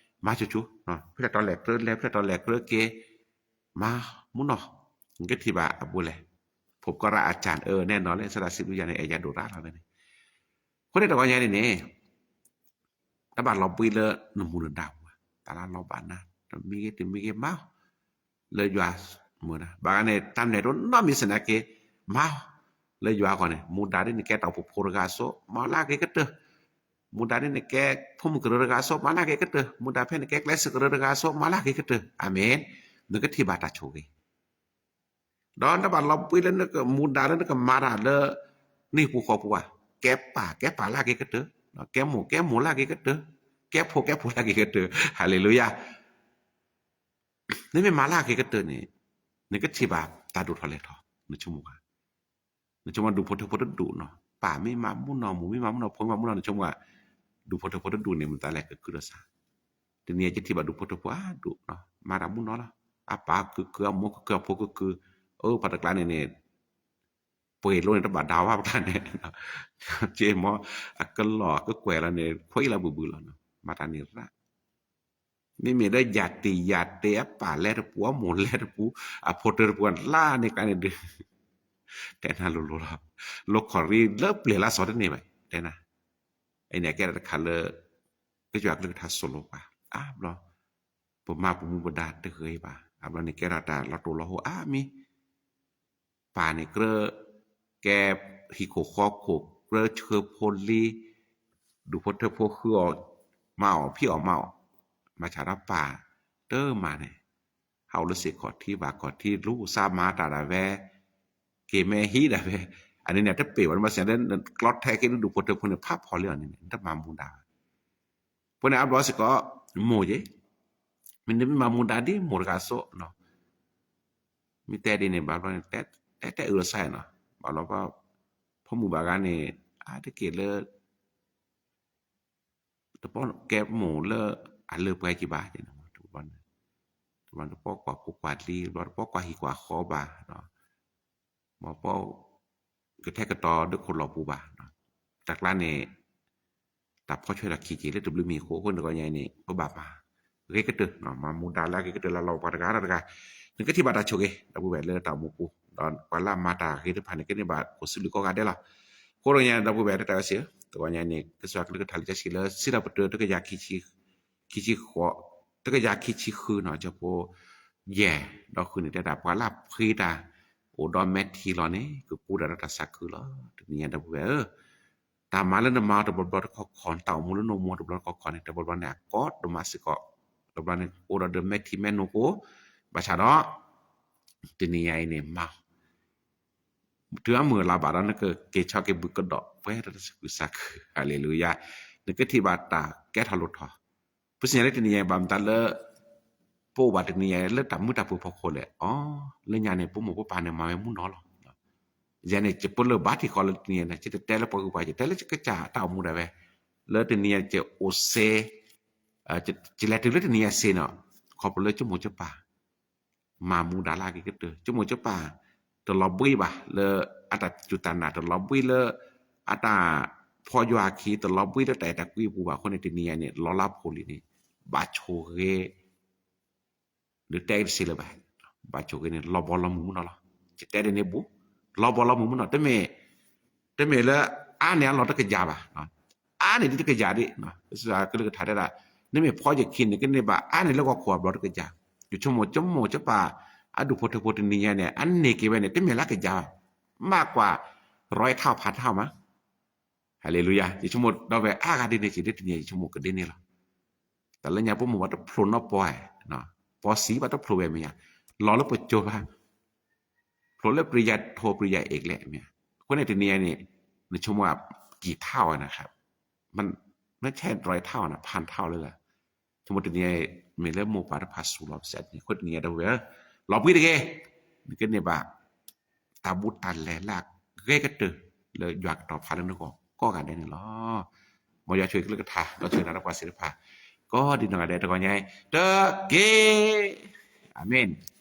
မၤဆူၣ်ဆူၣ်, ဖဲလဲၣ်တီလဲၣ်ကြၢးလဲၣ် ဖဲလဲၣ်တီလဲၣ်ကြၢးက့ၤ မၤမူနီၢ်, နကထံၣ်ဘၣ်အဘူးလဲၣ်, ဖိကီၢ်ရၣ်အကၢ် အၢ နဲၣ်နီၤလၢ စဒၣ်စံးဘျုးယၤန့ၣ် အဲၣ်ယၤဒိၣ်ရၣ်လီၤဝဲန့ၣ်, အဃိန့ၣ်တဂီၤညါန့ၣ်န့ၣ် တၢ်ဘၣ်လီၤဘှံးလၢနမူနဒါပူၤ, တၢ်လၢလီၤဘၣ်နၤ တမံၤဂ့ၤတမံၤဂ့ၤမၤအီၤ, လၢယွၤမုာ်နၤ ဘၣ်ဂၤန့ၣ် တၢ်မနုၤဒိၣ်နီတမံၤစ့ၢ်နာ်က့ မၤအီၤ, လၢယွၤအဂီၢ်န့ၣ် မူဒါဒ်နကဲတၢ်အိၣ်ဖှိၣ်ဖိတဂၤအစိ မၤလၢအဂ့ၤကတၢၢ်, မူဒါဒ်နကဲဖိမုၣ်ကရၢတဂၤအစိ မၤလၢအဂ့ၤကတၢၢ်, မူဒါဖဲနကဲကျဲစၢးကရၢတဂၤအစိ မၤလၢအဂ့ၤကတၢၢ်, အၤမ့ၣ်, နကထံၣ်ဘၣ်တၢ်ဆိၣ်ဂ့ၤ ဒီးနဘၣ်လီၤဘှံးလၢနကမူဒါလၢနကမၤတၢ်လၢ နဟံၣ်ပူၤဃီပူၤဧါ, ကဲပၢ်ကဲပၢ်လၢအဂ့ၤကတၢၢ်, ကဲမိၢ်ကဲမိၢ်လၢအဂ့ၤကတၢၢ်, ကဲဖိကဲဖိလၢအဂ့ၤကတၢၢ်, ဟၤလ့လူယၤ, နမ့ၢ်မၤလၢအဂ့ၤကတၢၢ်န့ၣ် နကထံၣ်ဘၣ်တၢ်ဒိၣ်ထီၣ်လဲၢ်ထီၣ်, နဆိကမိၣ်ဧါ, နဆိကမိၣ်ဒူၣ်ဖိထၢဖိတဒူၣ်နီၤ, ပၢ်မ့ၢ်မၤမူနီၢ် မိၢ်မ့ၢ်မၤမူနီၢ် ဖိမ့ၢ်မၤမူနီၢ် နဆိကမိၣ်ဧါ, ဒူၣ်ဖိထၢဖိတဒူၣ်န့ၣ် မတၤလဲၣ်ကကုၢ်ဒီးစး, တနံၤအံၤယထံၣ်ဘၣ်ဒူၣ်ဖိထၢဖိအါဒိၣ်နီၤ, မၤတၢ်မူနီၢ်လီၤ, အပၢ်ကကုၢ်ကကုၢ် အမိၢ်ကကုၢ်ကကုၢ် အဖိကကုၢ်, အၢ ပှၤတကျါန့ၣ်န့ၣ် ပှ့ၤလိန့ၣ်တဘၣ်ဒါဝဲပကျါန့ၣ်, က့မ့ၢ်အကလီၢ်အကကွဲၢ်လီၤန့ၣ် ခွဲးအံၤလီၤဘုၣ်ဘုၣ်လီၤနီၤ, မၤတၢ်န့ၣ်ရၣ် မ့မ့ၢ်လၢယၤတ့ၢ်ယၤတ့ၢ်အပၢ်လဲၤတပူၤ အမိၢ်လဲၤတပူၤ အဖိတၢၢ်တပူၤ လၢန့ၣ်ကျါန့ၣ်ဒုး တဲနၤလိၤလိၤလီၤ, လိခီၣ်ရံလၢပျၢၤလၢစီၤတန့ၢ်ဘၣ် တဲနၤ, အန့ၣ်အကဲတၢ်တခါလၢ ကစၢ်ကလုၢ်ကထါစိၤလိၤပှၤ အါဘျီ, ပမၤပမူပဒါတဂ့ၤဘၣ် အါဘျီန့ၣ်ကဲထီၣ်တၢ်လီၤတိၢ်လီၤဟိအါမံၤ ပၢ်န့ၣ်ကြၢး ကဲဟံၣ်ခိၣ်ဃီခိၣ် ကြၢးဆှၢဖိလံၤ ဒူၣ်ဖိထၢဖိဃုအီၣ် မၤအီၣ်ဖံးအီၣ်မၤအီၣ်, မၤဆၣ်ဒီးပၢ်တမၤန့ၣ်, ဟးအိၣ်လၢစ့ၢ်ခီၣ်ထံးဘၣ်ခီၣ်ထံး လူၤစါမၤတၢ်ဒၣ်ဝဲ, က့ၤမဲဟံးဒၣ်ဝဲ, အန့ၣ်န့ၣ်တပ့ၢ်ဘၣ် နဘၣ်စံးလၢ ကျီထဲက့ၤဒူၣ်ဖိထၢဖိန့ၣ် ဖးဖီၣ်လံအီၤန့ၣ် နတမၤမူဒါဘၣ် ဖိန့ၣ်အါဘျီစ့ၢ်ကီး မိၢ်ယ့ၣ်, မ့ၢ်နမ့ၢ်မၤမူဒါဒ်မိၢ်တဂၤအသိးနီၤ, မ့ၢ်တဲဒ်န့ၣ် ဘၣ်ဘျီန့ၣ် တဲတဲအုးလီၤစၢ်နီၤ, ဘၣ်ဘျီ ဖိမုၣ်ဘၣ်ဂၤန့ၣ် အါတက့ၢ်လၢ တပီၢ်ကဲမိၢ်လၢအလၢပှဲၤက့ၤဘၣ်, တဘျီန့ၣ် တပီၢ်ကွၢ်ဖိကွၢ်လံၤ တဘျီတပီၢ်ကွၢ်ဟံၣ်ကွၢ်ဃီဘၣ်, မ့ၢ်ပီၢ်ကထဲကတီၤဒၢခိၣ်လီၢ်ပူၤဘၣ်, တၢ်ကျါန့ၣ် တၢ်ဖီဆွဲထီၣ်ခံက့ၤလၢတဘျုးမံၤအဃိ အဃိန့ၣ်တဂီၤညါအံၤန့ၣ် ပဘၣ်မၤ ဂ့ၤကတၢၢ် မၤမူဒါလၢအဂ့ၤကတၢၢ်လၢလီၤပှၤတဂၤဒီးတဂၤ, နကထံၣ်ဘၣ်တၢ်ဆိၣ်ဂ့ၤ ဒီပုၢ်ဝဲၢ်လၢတၢ်အိၣ်မူပူၤ, ဒီးပှၤလၢအမၤတၢ်ဂ့ၤတဖၣ်န့ၣ် ကန့ၢ်ဘၣ်ခိၣ်ဆူလံကိးဂၤဒဲးလီၤ. အဃိတဂီၤညါ ဒီပုၢ်ဝဲၢ် တၢ်အဲၣ်စ့ၢ် တဂီၤညါအံၤန့ၣ် ကစၢ်ကလုၢ်ကထါလံာ်စီဆှံလၢ စံးထီၣ်ပတြၢၤ တကယၤခံဆံ ခံဆံဃိး, တကယၤခံဆံဃုနီၤ ကၠိဖိ ယဲၢ် ဒီးဃုန့ၣ် တဲဒၣ်ပှၤလၢအဖှံတၢ် အိၣ်ဒီးမဲာ်ထံလီၤန့ၣ် ကကူးတၢ်ဒီးတၢ်သးခုလီၤ. တနံၤညါဒီပုၢ်ဝဲၢ်ဧၢ, တၢ်မၤလၢနမၤတဘျီဘျီတခီခီ, တၢ်အိၣ်မူလၢနအိၣ်မူတဘျီတခီခီန့ၣ် တဘျီဘျီန့ၣ် အကီဒိၣ်မးစ့ၢ်ကီး, တဘျီဘျီန့ၣ် အိၣ်ဒီးဒီးမဲာ်ထံမဲာ်နိကအိၣ်, ဘၣ်ဆၣ်ဒီး တနံၤညါအံၤန့ၣ် မၤ တုၤအမုၢ်လၢ်ဘၣ်ဒီး နကက့ၤဆီက့ၤဘုးကဒီး ပှဲၤဒီးတၢ်သးခုကစီၣ်ခု, ဟါလ့လူယၤ, နကထံၣ်ဘၣ်တၢ်ကဲထီၣ်လိၣ်ထီၣ်, ပစံးညါလၢတနံၤညါအံၤ ဘၣ်မတၤလၢ ပအိၣ်ဘၣ်တနံၤညါအံၤ လၢတၢ်မုာ်တၢ်ပၢၤဖီခိၣ်လဲၣ်, အီၤ လၢညါန့ၣ် ပမိၢ်ပပၢ်န့ၣ် မၤဝဲမုၢ်နီၤလီၤ. ယၤန့ၣ် ယပလၢၢ်ဘါထံၣ်ဃီလၢတနံၤညါန့ၣ် ယတတဲလၢပှၤဂုၤပှၤ ယတဲလၢယကစၢ်တၢ်အိၣ်မူဒၣ်ဝဲ, လၢတနံၤညါ ယအိၣ်စ့ ယလဲၤတုၤလၢတနံၤညါစ့ၢ်နီၤ, ခီဖျိလၢကၠိမိၢ်ကၠိပၢ် မၤမူဒါလၢအဂ့ၤကတၢၢ်, ကၠိမိၢ်ကၠိပၢ် တလီၤဘှံးဘၣ်လၢအတၢ်စူၢ်တၢ်နာ်, တလီၤဘှံးလၢ အတၢ်ဖီယွၤအခံ, တလီၤဘှံးလၢတၢ်အဲၣ်တၢ်ကွံအပူၤဘၣ်အဃိန့ၣ် တနံၤညါန့ၣ် လီၤလးဖိလံၤန့ၣ် ဘၣ်ဆိၣ်ဂ့ၤ ဒီးတဲက့ၤတစဲးလၢၤဘၣ်, ဘၣ်ဆိၣ်ဂ့ၤန့ၣ် လီၤဘီလီၤမုၢ်မုၢ်နီၤလီၤ. ယတဲဒ်န့ၣ်ဘူး, လီၤဘီလီၤမုၢ်မုၢ်နီၤ, တမ့ၢ် တမ့ၢ်လၢအါန့ၢ်အလီၢ်တကယၤဘၣ်, အါန့ၢ်ဒ်တကယၤဒ်, ကစၢ်ကလုၢ်ကထါတဲဒၣ် နမ့ၢ်ဖီယခံန့ၣ် ကန့ၢ်ဘၣ်အါန့ၢ်လၢဂီၤခိၣ်အဘျီတကယၤ, ယဆိကမိၣ် ကမိၣ်ကပာ် အဒူၣ်ဖိထၢဖိတနံၤညါန့ၣ် အန့ၢ်က့ၤဝဲန့ၣ် တမ့ၢ်လၢကယၤဘၣ်, မးကွၢ် ရီးထီၣ်ဖးထီၣ်မး, ဟါလ့လူယၤ, ယဆိကမိၣ်ဒီးဝဲအါဂၤဒ်န့ၣ် စံးဒ်တနံၤ ယဆိကမိၣ်ကဒ်န့ၣ်လီၤ. တၢ်လၢညါပမိၢ်ပှၢ်တဖျိးနီၢ်ပီၢ်, ပီၢ်စံးဘၣ်တဖျိးဝဲမ့ၢ်ညါ, လီၤလၢပစိၤဘၣ် ဖျိးလၢပရိယၤထိးပရိယၤအ့ၣ်ကျဲမ့ၢ်, အဃိန့ၣ်တနံၤညါန့ၣ် နဆိကမိၣ်ကံၢ်ထါအီၤနၤ, မ့ၢ်ဆဲးရီးထါအီၤနၤ ဖးထါအီၤလၢလၢ, ဆိကမိၣ်တနံၤညါ မ့ၢ်လၢမိၢ်ပၢ်တဖၣ်စူၤလီၤပစဲးတနံၤ အဃိတနံၤညါဒီပုၢ်ဝဲၢ်ဧၢ, လီၤဘှံးတဂ့ၤ, နကန့ၢ်ဘၣ် တၢ်ဘူးတၢ်လဲၤလၢအဂ့ၤကတၢၢ် လၢယွၤကတီၤဖးလၢနဂီၢ်ကိးဂၤဒဲးန့ၣ်လီၤ. မ်ယွၤဆိၣ်ဂ့ၤကလုၢ်ကထါ ဒီးဆိၣ်ဂ့ၤနၤဒီးပှၤသ့ၣ်တဖၣ် ကိးဒံးနီၢ်ဂၤဒဲး တဂီၤညါအံၤ တက့ၢ်. အၤမ့ၣ်.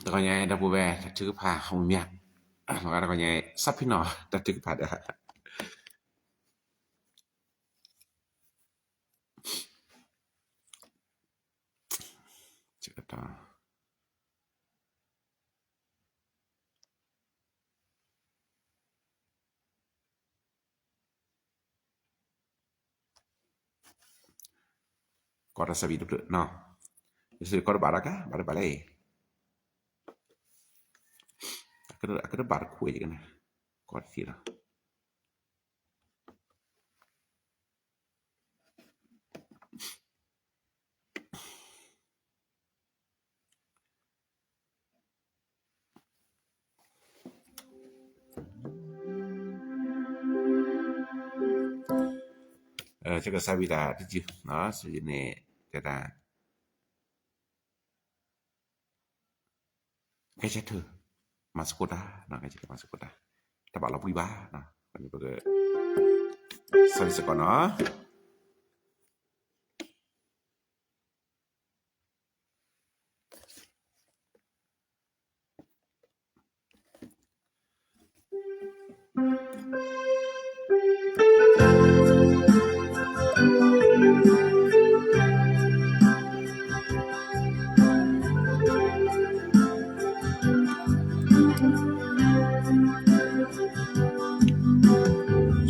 တဂီၤညါအံၤ ဒီပုၢ်ဝဲၢ် တၢ်ထုကဖၣ် ဟီၣ်မူမၠၣ်, လီၤဂာ်တဂီၤညါအံၤ စးဖံနီၤ တၢ်ထုကဖၣ်ဒီး ဆၢကတီၢ် ကီၢ်တၢ်ဆၢဝံၤတဖျၢၣ်နီၤ, ယဆိကီၢ်တဘၣ်ဒီးကါ ဘၣ်တဘၣ်လဲၣ်, အကတဘၣ်တခူၣ်အံၤကန့ၣ်, ကီၢ်တထံၣ်ဒီး ဆၢကတီၢ်ဆၢဝံၤတၢ်တယုၢ်, စံးန့ၣ် တဲဒၣ် ကဲဆဲးထၢၣ် မၤသကိးတၢ်, ကဲဆဲးထၢၣ်မၤသကိးတၢ်, တဘၣ်လီၤပှံၤဘၣ်, ပက ဆၢဝံၤစ့ၢ်ကီးနီၤ.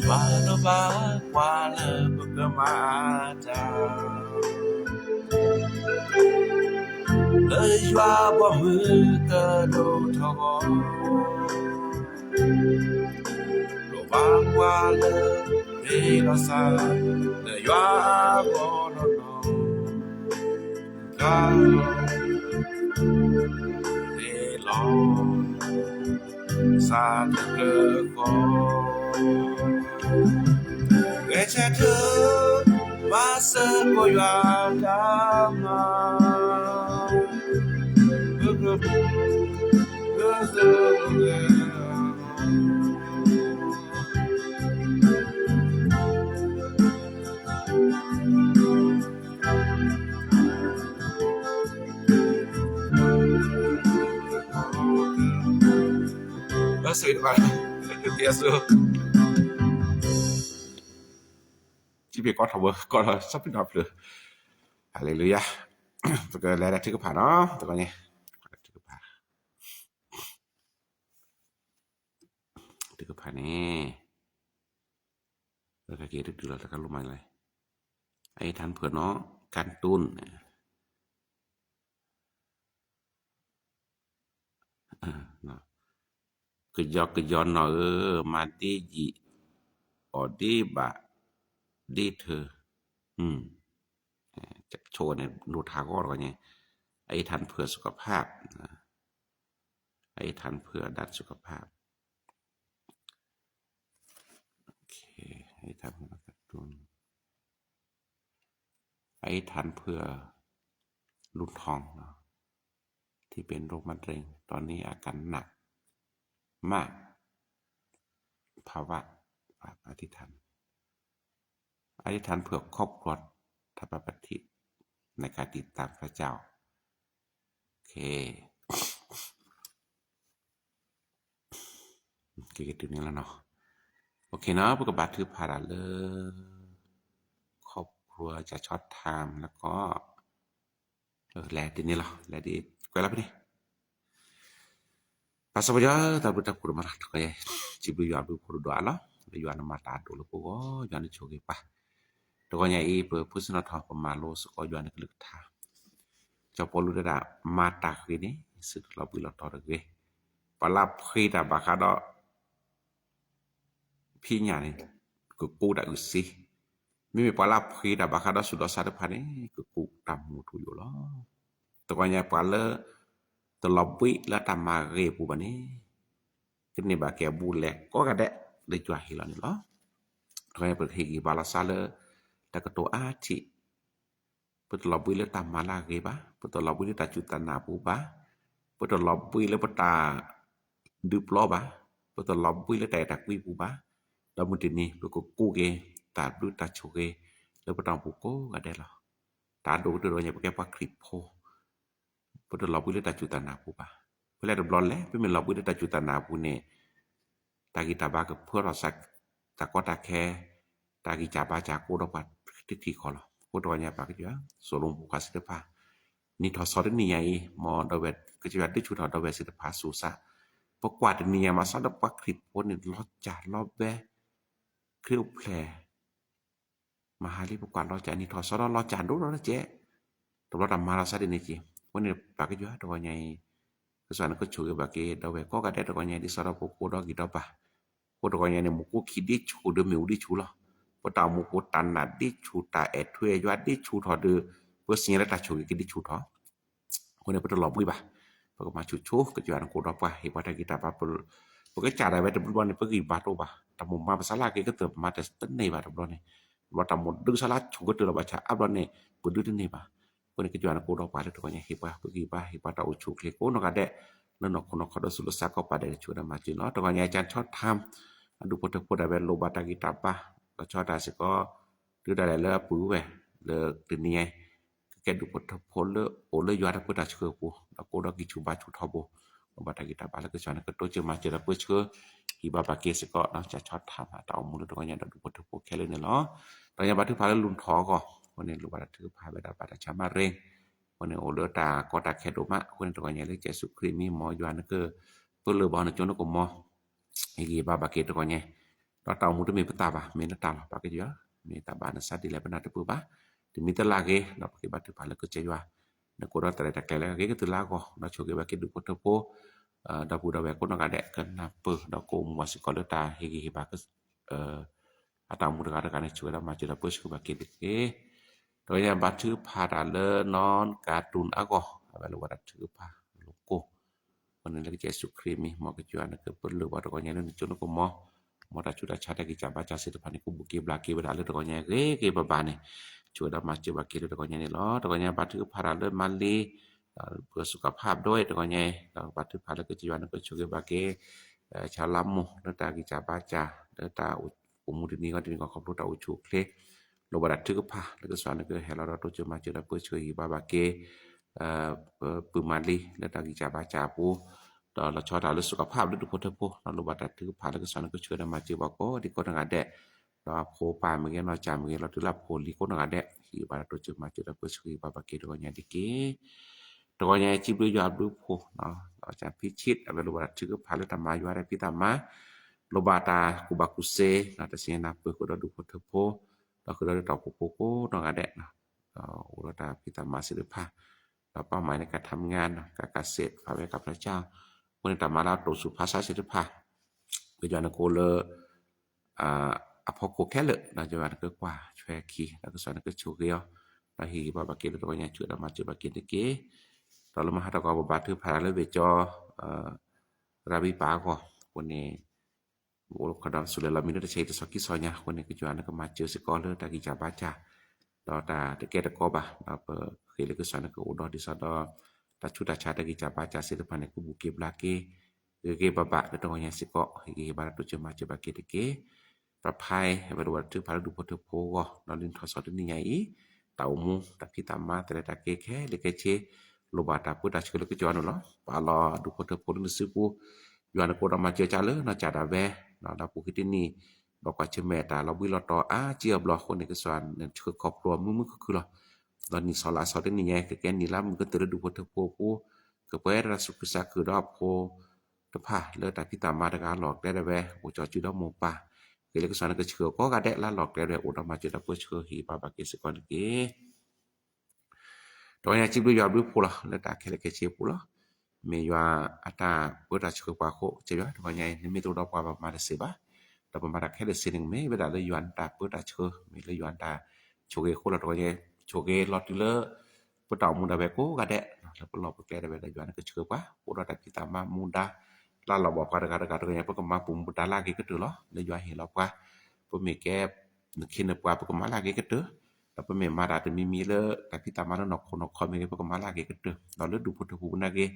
ယွၤတဘၣ်ကွၢ်လၢပကမၤတၢ် လၢယွၤဘီမုၢ်ကဒိၣ်ထီၣ်ဂီၤ, လိၣ်ဘၣ်ကွၢ်လၢသ့လီၤစၢ်, လၢယွၤအဂီၢ်နီၢ်နီၢ်, ကါ သ့လီၤစၢ်တဖျၢၣ်ဃီ, ဂဲၤဆၢထၢၣ် မၤစၢၤကိးယွၤတၢ်မၤ, ပက လၢစံးတဘၣ်, ယဲၢ်ဆူ စံးဘၣ်ကီၢ်ထီၣ်ဝဲ ကီၢ်ထီၣ် စးဖံနီၤဖျၢၣ်, ဟါလ့လူယၤ, ပကလဲၤဒၣ်ထုကဖၣ်နီၤ, တဂီၤညါ, ထုကဖၣ်, ထုကဖၣ်န့ၣ် လၢကက့ၤတတုၤလီၤ တကလိမးလဲၣ်, အအ့ၣ်ထၣ်ဖၢၣ်နီၤ ကၢ်တူၢ်န့ၣ် ကယီကယီနီၢ်ဧၢ, မၤဒ့ယံာ် အီၣ်ဒ့ဘၣ်ဒ့ထၢၣ်, ဆိန့ၣ် ဒိၣ်ထးဂီၢ်တဂီၤညါ, အအ့ၣ်ထၣ်ဖၢၣ် สุขภาพ, အအ့ၣ်ထၣ်ဖၢၣ် ด้านสุขภาพ, အအ့ၣ်ထၣ်ဖၢၣ် กระตุ้น အအ့ၣ်ထၣ်ဖၢၣ် ลุงทองเนาะ ที่เป็นโรคมะเร็ง ตอนนี้อาการหนักมาก ภาวะ อธิษฐาน อธิษฐานเผื่อครอบครัว ทำปฏิบัติ ในการติดตามพระเจ้า โอเค က့ၤကတုၤန့ၣ်လီၤနီၤ, โอเคเนาะ ပကဘါထုကဖၣ်တၢ်လၢ ครอบครัวจะชอบธรรม แล้วก็ လဲၤဒ်န့ၣ်လီၤ, လဲၤဒ် ကွဲးလီၤဖဲန့ၣ် ပၢ်စီၤပီၤယွၤ တၢ်ဘျုးတၢ်ဖှိၣ်ဒိၣ်မးလီၤ. တကယဲၢ် စံးဘျုးယွၤဘျုးဖှိၣ်ဒိၣ်ဒိၣ်အါလီၤ. လၢယွၤန့ၣ်မၤတၢ်ဒိၣ်လၢပဂီၢ်, ယွၤန့ၣ်ဆိၣ်ဂ့ၤပှၤ. တဂီၤညါအံၤ ပဖုဆ့ၣ်နီၤထီၣ် ပမၤလိစ့ၢ်ကီးယွၤန့ၣ်ကလုၢ်ကထါ. စီၤပီလူးတဲဒၣ် မၤတၢ်ဂ့ၤန့ၣ် စံးတၢ်လီၤဘှံးလီၤတီၤတဂ့ၤ. ပှၤလၢဖှ့တၢ်ဘၣ်ဃးဒီး ဖံးညၣ်န့ၣ် ကကူးတၢ်အုၣ်စ့, မ့မ့ၢ်ပှၤလၢဖှ့တၢ်ဘၣ်ဃးဒီးဆူးဒီးဆါတဖၣ်န့ၣ် ကကူးတၢ်မူထူယိာ်လီၤ. တဂီၤညါပှၤလၢ တလီၤဘှံးလၢတၢ်မၤဂ့ၤအပူၤဘၣ်န့ၣ် ကန့ၢ်ဘၣ်က့ၤအဘူးအလဲကိးဂၤဒဲးလၢယွၤဟ့ၣ်လီၤန့ၣ်လီၤ. တဂီၤညါပဟ့ၣ်ဂံၢ်ဘါလီၤစၢ်လၢ တၢ်ကတိၤအါထံး ပတလီၤဘှံးလၢတၢ်မၤလၢအဂ့ၤဘၣ်, ပတလီၤဘှံးလၢတၢ်စူၢ်တၢ်နာ်အပူၤဘၣ်, ပတလီၤဘှံးလၢပတၢ်ဒုးပျီဘၣ်, ပတလီၤဘှံးလၢတၢ်အဲၣ်တၢ်ကွံအပူၤဘၣ်, ဒီးမုၢ်တနံၤ ပကကူးက့ၤ တၢ်ဘျုးတၢ်ဆိၣ်ဂ့ၤ လၢပတၢ်အိၣ်မူကိးဂၤဒဲးလီၤ. တၢ်ဒိၣ်ကတၢၢ်တဂီၤညါ ပကဲပှၤခရံာ်ဖိ ပတလီၤဘှံးလၢတၢ်စူၢ်တၢ်နာ်အပူၤဘၣ်. ဖဲလဲၣ်တဘျီလဲၣ် ပမ့ၢ်လီၤဘှံးလၢတၢ်စူၢ်တၢ်နာ်အပူၤန့ၣ် တၢ်ဂံၢ်တၢ်ဘါကဖၢထီၣ်စး တၢ်ကီတၢ်ခဲ တၢ်ဂံၢ်စၢ်ဘါစၢ်ကအိၣ်ဒီးပှၤတထံၣ်ဃီလီၤ. အဃိတဂီၤညါပာ်ကစၢ် စီၤလိာ်မုၣ်ပှၤသ့ၣ်တဖၣ် နံၣ်ထီၣ်ဆီတနံၣ်ညါအံၤ မ်ဒီပုၢ်ဝဲၢ် ကစၢ်ယွၤဒုးဆူၣ်ထီၣ်ဒီပုၢ်ဝဲၢ်သ့ၣ်တဖၣ်အသူၣ်အသး, ပကွၢ်တနံၤညါမး စးဒီးပှၤခရံာ်ဖိန့ၣ် လီၤစၢ်လီၤဘဲ ခရံာ်အိၣ်ဖျဲၣ် မဟါလံ ပကွၢ်လီၤစၢ် နံၣ်ထီၣ်ဆီဒီးလီၤစၢ်ဒိၣ်ဒီးကဲး, တဘျီတၢ်မၤလီၤစၢ်ဒ်န့ၣ်က့ၤ, အဃိန့ၣ်ပာ်ကစၢ်တဂီၤညါအံၤ ကစၢ်ယွၤန့ၣ်ကဆိၣ်ဂ့ၤဘၣ်က့ၤဒီပုၢ်ဝဲၢ်ကိးဂၤဒဲးတဂီၤညါ ဒ်သိးဒီးပကအိၣ်ဒီးဂံၢ်ဒီးဘါ, အဃိတဂီၤညါန့ၣ် မူခိၣ်ခံဒ်ဆူၣ်ဒီးမ့ၣ်အူဒ်ဆူၣ်လီၤ. ပတၢ်အိၣ်မူပူၤတၢ်နာ်ဒ်ဆူၣ်တၢ်အဲၣ်ထွဲယွၤဒ်ဆူၣ်ထီၣ်ဒီး ပသ့ၣ်ညါလၢတၢ်ဆိၣ်ဂ့ၤက့ၤဒ်ဆူၣ်ထီၣ် အဃိန့ၣ် ပတလီၤဘှံးဘၣ်. ပကမၤဆူၣ်ဆိ ကစၢ်ယွၤန့ၣ်ကအိၣ်ဒီးပှၤ ဟ့ၣ်ပှၤတၢ်ဂံၢ်တၢ်ဘါ, ပကစၢ်ဒၣ်ဝဲတဘျုးဘျီန့ၣ် ပဂံၢ်ဘါတအိၣ်ဘၣ်, တၢ်မိၣ်မၤပစးလၢအက့ၤကတၢၢ်မၤတန့ၢ်ဘၣ်တဘျီန့ၣ်, တဘျီတၢ်မိၣ်ဒုးစးလၢဆိၣ်ကတၢၢ်လီၤဘၣ်ဆၣ်အါဘျီန့ၣ် ပဒုးတန့ၢ်ဘၣ်. အဃိန့ၣ် ကစၢ်ယွၤန့ၣ်ကအိၣ်ဒီးပှၤလၢတဂီၤညါ ဟ့ၣ်ပှၤပဂံၢ်ဘါ ဟ့ၣ်ပှၤတၢ်အိၣ်ဆူၣ်အိၣ်ချ့ကိးနီၢ်ဂၤဒဲး လၢနီၢ်ခိနီၢ်ခီဒီးဆူးလၢဆါကိးပၤဒဲး ဆိၣ်ဝဲဒၣ်မၤစၢၤလီၤ. တဂီၤညါ ကၠၢ်ဆီၣ်ထၣ် အဒူၣ်ဖိထၢဖိဒၣ်ဝဲလိၣ်ဘၣ်တၢ်ဂံၢ်တၢ်ဘါ, လီၤဆီတၢ်စ့ၢ်ကီး တုၤဒၣ်လဲာ်လၢအပုၢ်ဝဲၢ် လၢတနံၤညါ ကကဲဒူၣ်ဖိထၢဖိလၢအိၣ်လၢယွၤတၢ်ပၢတၢ်ဆှၢအပူၤ ဒီးကအိၣ်ဒီးဂံၢ်ဆူၣ်ဘါဆူၣ်ထီဘိ, လိၣ်ဘၣ်တၢ်ဂံၢ်တၢ်ဘါလၢကစၢ်ယွၤန့ၣ် ကတိစၢၤမၤစၢၤဒီးပၢဆှၢ ဟ့ၣ်ဘါဘၣ်က့ၤစ့ၢ်ကီး ကၠၢ်ဆီၣ်ထၣ်မး တၢ်အိၣ်မူလၢတဂီၤညါဒီးဒူၣ်ဖိထၢဖိခဲလၢာ်န့ၣ်လီၤ. တဂီၤညါဘါထုကဖၣ်လၢလူၤထီၣ်အဂီၢ် အဃိန့ၣ် လိၣ်ဘၣ်တၢ်ထုကဖၣ်ဝဲဒၣ်ဘၣ်တၢ်ဆါမးရ့ အဃိန့ၣ် အိၣ်လၢတၢ်ကီတၢ်ခဲဒိၣ်မး အဃိန့ၣ် တဂီၤညါလၢကစၢ်ယ့ၣ်ၡူးခရံာ်မံၤ မ်ယွၤနက ပၢလၢၢ်ဘၣ်နကၠိနကမီၤ ဟ့ၣ်ဂံၢ်ဘါဘၣ်က့ၤတဂီၤညါ, ဒီးတၢ်အိၣ်မူတမ့ၢ်ပတၢ်ဘၣ် မ့ၢ်နတၢ်လီၤ ပာ်ကစၢ်ယွၤ, မ့ၢ်တၢ်ဘၣ်နစးဒ်လဲၣ်ပနၢ်တပၢၢ်ဘၣ်, တမံၤတလၢ်ဂ့ၤ ဒီးပက့ၤဘါထုကဖၣ်လၢကစၢ်ယွၤ, နကအိၣ်ဒီးတၢ်ရဲၣ်တၢ်ကျဲၤလၢအဂ့ၤကတၢၢ်လၢအဂီၢ် ဒီးဆိၣ်ဂ့ၤဘၣ်က့ၤဒူၣ်ဖိထၢဖိ ဒီပုၢ်ဒီဝဲၢ်ကိးနီၢ်ဂၤဒဲး ကနၢ်ပၢၢ် ဒီးကအိၣ်မူဘၣ်စ့ၢ်ကီးလၢတၢ်ဟ့ၣ်ဂံၢ်ဟ့ၣ်ဘါ အတၢ်အိၣ်မူတဂၤတဂၤန့ၣ် ဆိၣ်ဝဲဒၣ်မၤစၢၤဒီးပၢဆှၢဘၣ်က့ၤတက့ၢ်. တဂီၤညါဘါထုကဖၣ်တၢ်လၢနီၢ်ကၤတူၢ်အဂီၢ် အဝဲလိၣ်ဘၣ်တၢ်ထုကဖၣ်လိာ်ကိၢ်, အဃိန့ၣ်လၢကစၢ်ယ့ၣ်ၡူးခရံာ်မံၤ မ်ကစၢ်ယွၤနကပၢလၢၢ်ဘၣ်တဂီၤညါလၢနကၠိနကမီၤ, မ်တၢ်ဆူးတၢ်ဆါတၢ်ဂံၢ်စၢ်ဘါစၢ်သ့ၣ်တဖၣ်န့ၣ် ကဘူးက့ၤဘျါက့ၤဝဲဒၣ်လၢတဂီၤညါဂ့ၤဂ့ၤဘၣ်ဘၣ်န့ၣ်, ဆိၣ်ဝဲဒၣ်မၤစၢၤဘၣ်က့ၤလၢတဂီၤညါန့ၣ်လီၤ. တဂီၤညါဘါထုကဖၣ်တၢ်လၢမၤလ့ ပစုကဖးဒိၣ်တဂီၤညါ ဒီးဘါထုကဖၣ်လၢကစၢ်ယွၤနကဆိၣ်ဂ့ၤဘၣ်က့ၤ ဆၢလါမိၢ် လၢတၢ်ဂံၢ်စၢ်ဘါစၢ် လၢတၢ်အိၣ်မူတနံၤဂီၢ်တနံၤဂီၢ်ခီဖျိတၢ်အိၣ်ဆူၣ်အိၣ်ချ့, လိၣ်ဘၣ်တၢ်ထုကဖၣ်လၢကစၢ်ယွၤနကဟဲလီၤဒီးတိစၢၤမၤစၢၤဒီးပၢဆှၢဟ့ၣ်ဘါဘၣ်က့ၤ ပုၢ်မၤလ့ လၢတၢ်ဂံၢ်စၢ်ဘါစၢ်အပူၤ, ဒီးလီၤဆီတၢ်လၢစုကဖးဒိၣ်ဒူၣ်ဖိထၢဖိ ဒီးလိၣ်ဘၣ်တၢ်ထုကဖၣ်လၢကစၢ်ယွၤနကဆိၣ်ဂ့ၤဒီးမၤစၢၤဘၣ်ကိးဒံကိးနီၢ်ဂၤဒဲး, ဒီးအဖိပၢ်မ့ၢ်ဂ့ၤ နီၢ်ကၠၢ်မ့ၢ်ဂ့ၤ လီၤတုၤလၢအဖိလံၤကိးနီၢ်ဂၤဒဲး ဟ့ၣ်ဘါတၢ်တိစၢၤမၤစၢၤဒီးပၢဆှၢဟ့ၣ်ဘါဘၣ်က့ၤတဂီၤညါတက့ၢ်. တဂီၤညါစံးဘျုးယွၤအဘျုးအဖှိၣ် ကၠၢ်ဖံဆံး အဝဲလိၣ်ဘၣ်တၢ်ထုကဖၣ်လၢတၢ်မၤယွၤဒီးဖံးတၢ်မၤ, လိၣ်ဘၣ်တၢ်ကူၣ်ဘၣ်ကူၣ်သ့ တၢ်စံးနၢ်ပၢၢ်ဃုာ်ဒီးဒူၣ်ဖိထၢဖိ, ဒီးဃုာ်ဒီးတၢ်အိၣ်ဖှိၣ်ဖိကိးနီၢ်ဂၤဒဲး အိၣ်ဒီးတၢ်ဖံးတၢ်မၤသ့ၣ်တဖၣ်, ဒီးပၢ်မၤန့ၣ် ကထါမငါ ကကးစ့း ဖးဝဲကဖျါကၠၢ်, အဃိန့ၣ်တၢ်မၤလၢအတိာ်ဆူၣ်ဖးဆါသ့ၣ်တဖၣ်, ကစၢ်ယွၤနကအိၣ်လၢ အဖီခိၣ်ခဲလၢာ် ဒီးကစၢ်ယွၤနကကွၢ်ထွဲခံ ဒီးကစၢ်ယွၤနကဆိၣ်ဂ့ၤအီၤ, ဒီးဟ့ၣ်ဂံၢ်ဘါဘၣ်က့ၤလၢတဂီၤညါ ဆိၣ်ဂ့ၤဒီးမၤစၢၤဘၣ်က့ၤတက့ၢ်. ဒီးလၢမဟါတဂီၤ ပဘါထုကဖၣ်တၢ်လၢဝ့ၢ်ကၠီ ရၤဘံပၢ်အဂီၢ်, အဃိန့ၣ် အိၣ်လၢခီဒီးစူၤလဲၤလီၤမံၤလၢတဆဲးအံၤတဆီခံဆီညါ အဃိန့ၣ် ကစၢ်ယွၤနကမၤစၢၤစ့ၢ်ကီးလၢတၢ်ဂံၢ်စၢ်ဘါစၢ် ဒီးတၢ်တကဲတကီဘၣ်, ဒီးပဃ့လၢကစၢ်ယွၤနကအိၣ်ဒီးဒ်သိးဒီး တၢ်ဆူးတၢ်ဆါတၢ်ဂံၢ်စၢ်ဘါစၢ်သ့ၣ်တဖၣ်န့ၣ် ကဘူးက့ၤဘျါက့ၤ ဂ့ၤဂ့ၤဘၣ်ဘၣ်လၢတဂီၤညါစ့ၢ်ကီး ဟ့ၣ်ဂံၢ်ဟ့ၣ်ဘါဒီးတိစၢၤမၤစၢၤဘၣ်က့ၤတက့ၢ်. ပဖဲ အဝဲလိၣ်ဘၣ်တၢ်ထုကဖၣ်လၢဒူၣ်ဖိထၢဖိအဂီၢ် ဒီးလၢနံၣ်ထီၣ်ဆီတနံၣ်ညါအံၤ တၢ်အိၣ်မူ တၢ်ဖံးတၢ်မၤသရဲၣ်တၢ်က့ခဲလၢာ်ခဲဆ့ လိၣ်ဘၣ်တၢ်ပၢတၢ်ဆှၢလၢကစၢ်ယွၤန့ၣ်လီၤ. ပာ်လီၤဒူၣ်ဖိထၢဖိလၢနစုပူၤ ယွၤနကအိၣ်ဒီးမၤစၢၤကၠၢ်လၢနီၢ်ကၠၢ်ဒၣ်ဝဲ ဒီးပူၤကွံာ်တနံၣ် ဘၣ်ကွၢ်ဆၢၣ်မဲာ်တၢ်လီၤဘှံးလီၤတီၤအါကံအါဘျီအဃိန့ၣ် ကစၢ်ယွၤနဆှၢခီဖျိမုာ်မုာ်ခုၣ်ခုၣ်လီၤ. ဒီးနံၣ်ဆီလါဆီတနံၣ်ညါ ကကဲနံၣ်လၢမုၢ်ကတၢၢ်လၢဒူၣ်ဖိထၢဖိအပူၤ ကပှဲၤတၢ်သူၣ်ခုသးခုဒီးအဖိ တဖၣ်လၢတၢ်ဖံးတၢ်မၤတဂၤလီၢ်ကျဲဒၣ်ဝဲ အိၣ်ကၠီစုဒီးမိၢ်ပၢ်, ဂ့ၤလၢကစၢ်နကဆှၢကိးဂၤဒဲးလၢလီၢ်ကျဲဒၣ်ဝဲ အိၣ်ဒီးမၤစၢၤဒီးပၢဆှၢဟ့ၣ်ဘၣ်ဘၣ်က့ၤစ့ၢ်ကီးတက့ၢ်. တဂီၤညါစံးဘျုးယွၤဘျုးဖှိၣ်လီၤ လၢတၢ်ခဲလၢာ်ခဲဆ့အပူၤလီၤ. မ့ၢ်ယွၤအတၢ်ပၢတၢ်ဆှၢပှၤအဃိ ကစၢ်ယွၤ တဂီၤညါအံၤ နမ့ၢ်တအိၣ်ဒီးပှၤဘၣ်မၤတသ့ဘၣ်, ဒီးပမၤတၢ်ခဲလၢာ်သ့န့ၣ် မ့ၢ်ဝဲဒၣ်လၢယွၤနတၢ်ပၢတၢ်ဆှၢ မ့ၢ်လၢယွၤနတၢ်ဆိၣ်ဂ့ၤအဃိလီၤ. တဂီၤညါ ဆိၣ်ဂ့ၤလီၤတုၤလၢ ပတၢ်အိၣ်မူဒၣ်ဝဲကိးဂၤဒဲး လၢပလီၢ်ပကျဲဒၣ်ဝဲဒီး ယွၤနကဆှၢပှၤ အိၣ်ဒီးတၢ်ဖံးတၢ်မၤမူဒါ လၢလီၤဘၣ်ပှၤတဂၤတဂၤတဂီၤညါ ပကမၤပူၤမူဒါလၢအဂ့ၤကတၢၢ်လီၤ. လၢယွၤဟ့ၣ်လီၤပှၤ ပမ့ၢ်ကဲ နခ့နပှၤ ပကမၤလၢအဂ့ၤကတၢၢ်, ဒီးပမ့ၢ်မၤတၢ်တမံၤမံၤလၢတၢ်ဖံးတၢ်မၤလၢနီၢ်ခိနီၢ်ခီမ့ၢ်ဂ့ၤ ပကမၤလၢအဂ့ၤကတၢၢ်, ဒီးလၢဒူၣ်ဖိထၢဖိပူၤနာ်က့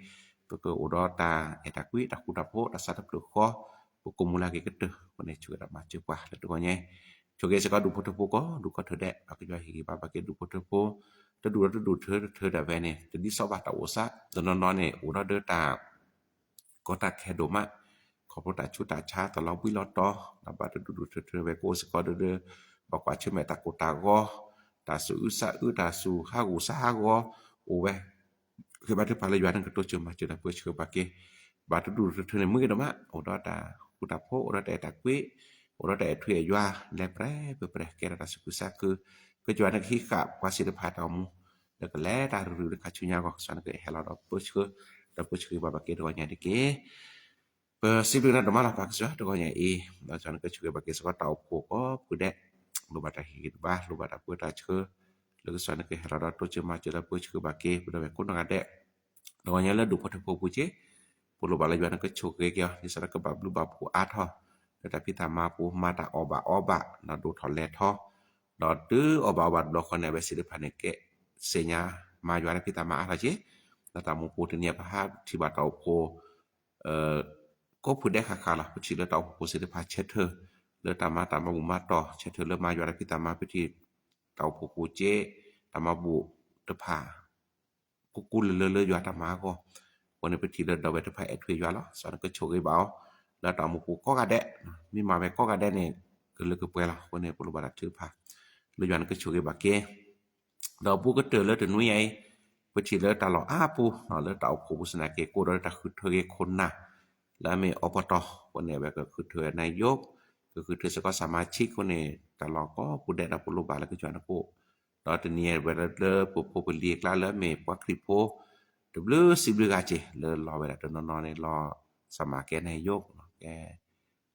ပကအိၣ်ဒီးတၢ်အဲၣ်တၢ်ကွံ တၢ်ဃူတၢ်ဖိး တၢ်ဆါတဖျၢၣ်ဃီ ပကမူလၢအဂ့ၤကတၢၢ်. အဃိန့ၣ် ဆိၣ်ဂ့ၤဒီးမၤစၢၤပှၤလၢတဂီၤညါအံၤ, ဆိၣ်ဂ့ၤစ့ၢ်ကီးဒူၣ်ဖိထၢဖိကိးဒူၣ်ကိးထၢဒဲး ပကစၢ်ယွၤဟ့ၣ်ဂံၢ်ဘါဘၣ်က့ၤဒူၣ်ဖိထၢဖိ တဒူၣ်ဒီးတဒူၣ်ထၢထၢဒၣ်ဝဲန့ၣ် တဒ်သိးဘၣ်တၢ်အိၣ်စး တနီၤနီၤန့ၣ် အိၣ်ဒီးဒၢတၢ် ကီတၢ်ခဲဒိၣ်မး, ခီဖျိတၢ်ဆူးတၢ်ဆါ တၢ်လီၤဘှံးလီၤတီၤ ဒီးဘၣ်တဒူၣ်ဒူၣ်ထၢထၢဝဲကိးစ့ၢ်ကီးဒီး ဘၣ်ကွၢ်ဆၢၣ်မဲာ်တၢ်ကိၢ်တၢ်ဂီၤ, တၢ်သူၣ်အုးသးအုး တၢ်သူၣ်ဟးဂူာ်သးဟးဂီၤ အိၣ်ဝဲ, ဃ့ဘါထုကဖၣ်လၢယွၤန့ၣ်ကတိစၢၤမၤစၢၤဒီးပၢဆှၢဘၣ်က့ၤ, ဘၣ်တဒူၣ်ဒူၣ်ထၢထၢန့ၣ် မုၢ်ဂ့ၤဒိၣ်မး အိၣ်ဒီးတၢ်ဃူတၢ်ဖိး အိၣ်ဒီးတၢ်အဲၣ်တၢ်ကွံ အိၣ်ဒီးတၢ်အဲၣ်ထွံၣ်အဲၣ်ယွၤ လဲၤပြဲပြဲပြဲ ကဲထီၣ်တၢ်သူၣ်ခုသးခု, ကစၢ်ယွၤန့ၣ်ကဟံးဃာ်ပှၤသ့ၣ်တဖၣ်တၢ်အိၣ်မူ လၢကလဲၤတၢ်ရုၢ်ရုၢ်လၢခါဆူညါအဂီၢ် ကစၢ်ယွၤန့ၣ်ကဟဲလီၤဒီးပၢဆှၢ ဒီးပၢဆှၢဘၣ်ဘၣ်က့ၤတဂီၤညါတက့ၢ်. ပစံးဘျုးနၤဒိၣ်မးလီၤ ပၢ်ကစၢ်ယွၤ တဂီၤညါအံၤ ဒီးကစၢ်ယွၤန့ၣ်ကဆိၣ်ဂ့ၤဘၣ်က့ၤစ့ၢ်ကီးတၢ်အိၣ်ဖှိၣ်ကိးဖုဒဲး, လိၣ်ဘၣ်တၢ်ဟ့ၣ်ဂံၢ်ဘါ လိၣ်ဘၣ်တၢ်ပၢတၢ်ဆှၢ လၢကစၢ်ယွၤန့ၣ်ကဟဲလီၤဒီးတိစၢၤမၤစၢၤဒီးပၢဆှၢဘၣ်က့ၤ ပဒီပုၢ်ဝဲၢ်ကိးနီၢ်ဂၤဒဲး, တဂီၤညါလၢဒူၣ်ဖိထၢဖိပူၤက့ၤ, ပလိၣ်ဘၣ်လၢယွၤန့ၣ်ကဆိၣ်ဂ့ၤက့ၤအီၤ ဒ်သိးဒီးကဘၣ်ဘျုးဘၣ်ဖှိၣ်အါထီၣ် လၢတၢ်ဖံးတၢ်မၤအပူၤ မၤတၢ်အီၣ်ဘၣ်အီဘၣ် ဒီးဒိၣ်ထီၣ်လဲၤထီၣ်, ဒီးတုၤအီၣ်ဘၣ်အီဘၣ်တဘျီဃီန့ၣ် အဝဲသ့ၣ်တဖၣ်န့ၣ် ကသ့ၣ်ညါမၤယွၤလၢဖံးတၢ်မၤအါထီၣ်က့ၤ, လၢတၢ်အိၣ်မူပူၤတနံၤအံၤ ပဟးထံၣ်ဘၣ်တၢ်အိၣ်ဖှိၣ် ကိးဖုဒဲးဃၣ်ဃၣ်လီၤ. ပထံၣ်လၢတၢ်အိၣ်ဖှိၣ်ဖိသ့ၣ်တဖၣ် ဆၢထၢၣ်လၢတၢ်မၤတၢ်မၤဘူၣ်မၤတီၢ် ဆၢထၢၣ်လၢမၤယွၤလၢဖံးတၢ်မၤ ပထံၣ်တၢ်အိၣ်ဖှိၣ်ဖိက့ၤ တၢ်မၤဘူၣ်တဖၣ် ကူကူလၢာ်လၢာ်လၢယွၤတၢ်မၤအဂီၢ်, အဃိန့ၣ် ပထံၣ်လၢဒီပုၢ်ဝဲၢ်တဖၣ်အဲၣ်ထွံၣ်ယွၤလီၤ. ကစၢ်ယွၤန့ၣ်ကဆိၣ်ဂ့ၤဘၣ်အီၤ လၢတၢ်အိၣ်မူပူၤကိးဂၤဒဲး, မ့ၢ်မၤဝဲကိးဂၤဒဲးန့ၣ် ကလၢကပှဲၤလီၤ. အဃိန့ၣ် ပလိၣ်ဘၣ်တၢ်ထုကဖၣ် လၢယွၤန့ၣ်ကဆိၣ်ဂ့ၤဘၣ်က့ၤ ဒီးအဘူးကတၢၢ်လၢတနွံအံၤ ပထံၣ်လၢတၢ်လီၢ်အါပူၤ လၢတၢ်အိၣ်ဖှိၣ်ပူၤစ့ၢ်နာ်က့ ကအိၣ်ဒီးတၢ်ဃုထၢက့ၤခိၣ်နၢ် လၢအမ့ၢ်အီပတီၢ် အဃိန့ၣ် အဝဲကဃုထၢနာ်ယိး ကဃုထၢစ့ၢ်ကီးစၢ်မၤဆံးအဃိန့ၣ် တၢ်လီၢ်ကိးပူၤဒဲးဒီးပလိၣ်ဘၣ်လၢကစၢ်ယွၤန့ၣ်ကအိၣ် ဒီးတနံၤအံၤဝဲလၢပဖိပလံၤအကျါလၢအမ့ၢ်ပှၤခရံာ်ဖိ တဘျုးစံးဘျုးဂၤက့ၤ လၢလီၤဝဲဒၣ်တနီၤနီၤန့ၣ် လီၤစၢ်မၤကဲနာ်ယိး ကဲ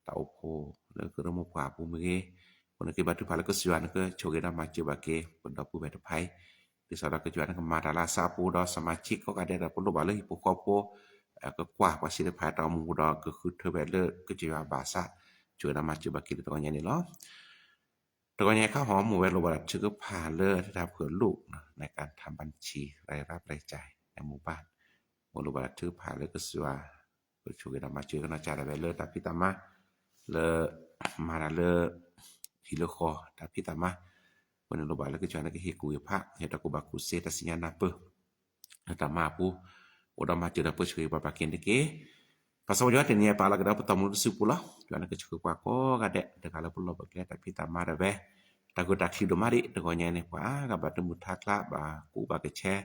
တၢ်အိၣ်ဖှိၣ်လၢကရၢမိၢ်ပှၢ်အပူၤမ့ၢ်ဂ့ၤ, အဃိန့ၣ် ကဘါထုကဖၣ်လၢကစၢ်ယွၤန့ၣ်ကဆိၣ်ဂ့ၤဒီးမၤစၢၤဘၣ်က့ၤ ပဒီပုၢ်ဝဲၢ်တဖၣ်အံၤ, ဒ်သိးဒီးကစၢ်ယွၤန့ၣ်ကမၤတၢ်လၢအသးအပူၤ ဒီးစၢ်မၤဆံးကိးဂၤဒဲးဒီးပလိၣ်ဘၣ်လၢဟံၣ်ဖိဃီဖိ ကကွၢ်ပှၤသ့ၣ်တဖၣ်တၢ်အိၣ်မူဒီးကဃုထၢဝဲလၢကစၢ်ယွၤဘၣ်ဆၣ် ဆိၣ်ဂ့ၤဒီးမၤစၢၤဘၣ်က့ၤလၢတဂီၤညါန့ၣ်လီၤ. တဂီၤညါခါဟီ မ့ၢ်ဝဲလိၣ်ဘၣ်တၢ်ထုကဖၣ်လၢတၢ်ဖုၣ်လိၣ် ในการทำบัญชีรายรับรายจ่ายในหมู่บ้าน မ့ၢ်လိၣ်ဘၣ်တၢ်ထုကဖၣ်လၢကစၢ်ယွၤ ကဆိၣ်ဂ့ၤဒီးမၤစၢၤကနီၢ်ကစၢ်ဒၣ်ဝဲလၢတၢ်ဖံးတၢ်မၤ လၢ မၤတၢ်လၢ ဟံၣ်လၢဃီ တၢ်ဖံးတၢ်မၤ အဃိန့ၣ်လိၣ်ဘၣ်လၢကစၢ်ယွၤန့ၣ်ကဟ့ၣ်ကူၣ်ဟ့ၣ်ဖး ဟ့ၣ်တၢ်ကူၣ်ဘၣ်ကူၣ်သ့တၢ်စံၣ်ညါနၢ်ပၢၢ် လၢတၢ်မၤအပူၤ အိၣ်ဒီးမၤစၢၤဒီးပၢဆှၢဘၣ်ဘၣ်က့ၤန့ၣ်တက့ၢ်. ပၢ်စီဆှံယွၤ တနံၤအံၤပာ်လီၤက့ၤဒီးပတၢ်အိၣ်မူလၢပစုပူၤလီၤ. ယွၤန့ၣ်ကဆိၣ်ဂ့ၤပှၤကိးဂၤဒဲး တဂၤလၢပလီၢ်ပကျဲတၢ်ဖံးတၢ်မၤဒၣ်ဝဲ တၢ်ဂ့ၢ်တၢ်ချံးဒိၣ်မးဒံး တဂီၤညါန့ၣ် ပှၤဂၤဘၣ်တမုာ်ထါကျါ ဘၣ်ကူဘၣ်ကဆဲး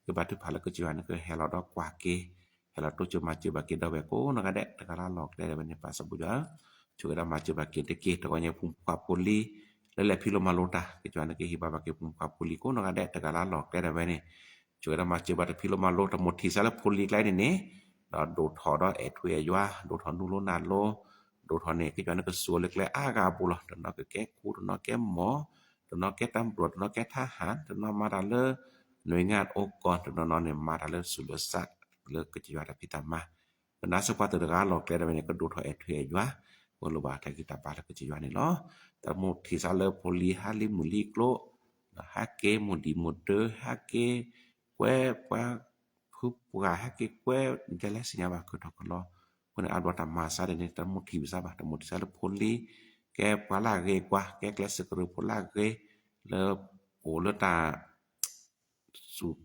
ကဘါထုကဖၣ်လၢကစၢ်ယွၤန့ၣ်ကဟဲလီၤဒီးကွၢ်က့ၤ ဟဲလီၤတိစၢၤမၤစၢၤဘၣ်က့ၤဒီပုၢ်ဝဲၢ်ကိးနီၢ်ဂၤဒဲး တဂၤလၢလီၢ်ကျဲဒၣ်ဝဲန့ၣ် ပၢ်စီဆှံယွၤ ဆိၣ်ဂ့ၤဒီးမၤစၢၤဘၣ်က့ၤတက့ၢ်. တဂီၤညါဖိမုၣ်ဖိခွါဖိလံၤ လၢလဲၤဖံးလိမၤလိတၢ် ကစၢ်ယွၤန့ၣ်ကဟ့ၣ်ဘၣ်ဘၣ်က့ၤဖိမုၣ်ဖိခွါဖိလံၤကိးနီၢ်ဂၤဒဲး တဂၤလၢလီၢ်ကျဲဒၣ်ဝဲန့ၣ် ဆိၣ်ဂ့ၤဒီးမၤစၢၤဘၣ်တၢ်ဖံးလိမၤလိ တၢ်မိၣ်ထံၣ်စးလၢဖိလံၤကျဲန့ၣ်န့ၣ် ဒီးဒိၣ်ထီၣ်ဒီးအဲၣ်ထွံၣ်အဲၣ်ယွၤ ဒိၣ်ထီၣ်နူလိနၢ်လိ ဒိၣ်ထီၣ်န့ၣ် ကစၢ်ယွၤန့ၣ်ကစူၢ်လၢကျဲအါဂၤအပူၤလီၤ. တနီၤကကဲခူ တနီၤကဲမီၢ် တနီၤကဲတၢ်ဘျီၣ် တနီၤကဲထါဟၣ် တနီၤမၤတၢ်လၢ နွံငါအိကီၢ် တနီၤနီၤန့ၣ် မၤတၢ်လၢသူၣ်လၢသး လၢကစၢ်ယွၤတၢ်ဖံးတၢ်မၤ ပနာ်စ့ၢ်ပှၤတဂၤလၢလီၢ်ကျဲဒၣ်ဝဲန့ၣ် ကဒိၣ်ထီၣ်အဲၣ်ထွံၣ်အဲၣ်ယွၤ ပလိၣ်ဘၣ်တၢ်ဂံၢ်တၢ်ဘါလၢကစၢ်ယွၤန့ၣ်လီၤ. တၢ်မိၣ်ထံၣ်စးလၢဖိလံၤ ဟးလံမုၢ်လံကျိ ဟဲက့ၤမိၢ်ဒံးမိၢ်ဒၢ ဟဲက့ၤကွဲပှၤ ဖုပှၢ် ဟဲက့ၤကွဲ ဒ်လဲၣ်သ့ၣ်ညါဘၣ်ကထီၣ်ကလီ အဃိန့ၣ် အါဘျီတၢ်မၤစးဒ်န့ၣ် တၢ်မိၣ်ထံၣ်စးဘၣ် တၢ်မိၣ်ထံၣ်စးလၢဖိလံၤ ကဲပှၤလၢအဂ့ၤကွၢ် ကဲကျဲးစၢးကရၢဖိလၢအဂ့ၤ လၢ အိၣ်လၢတၢ် သူၣ်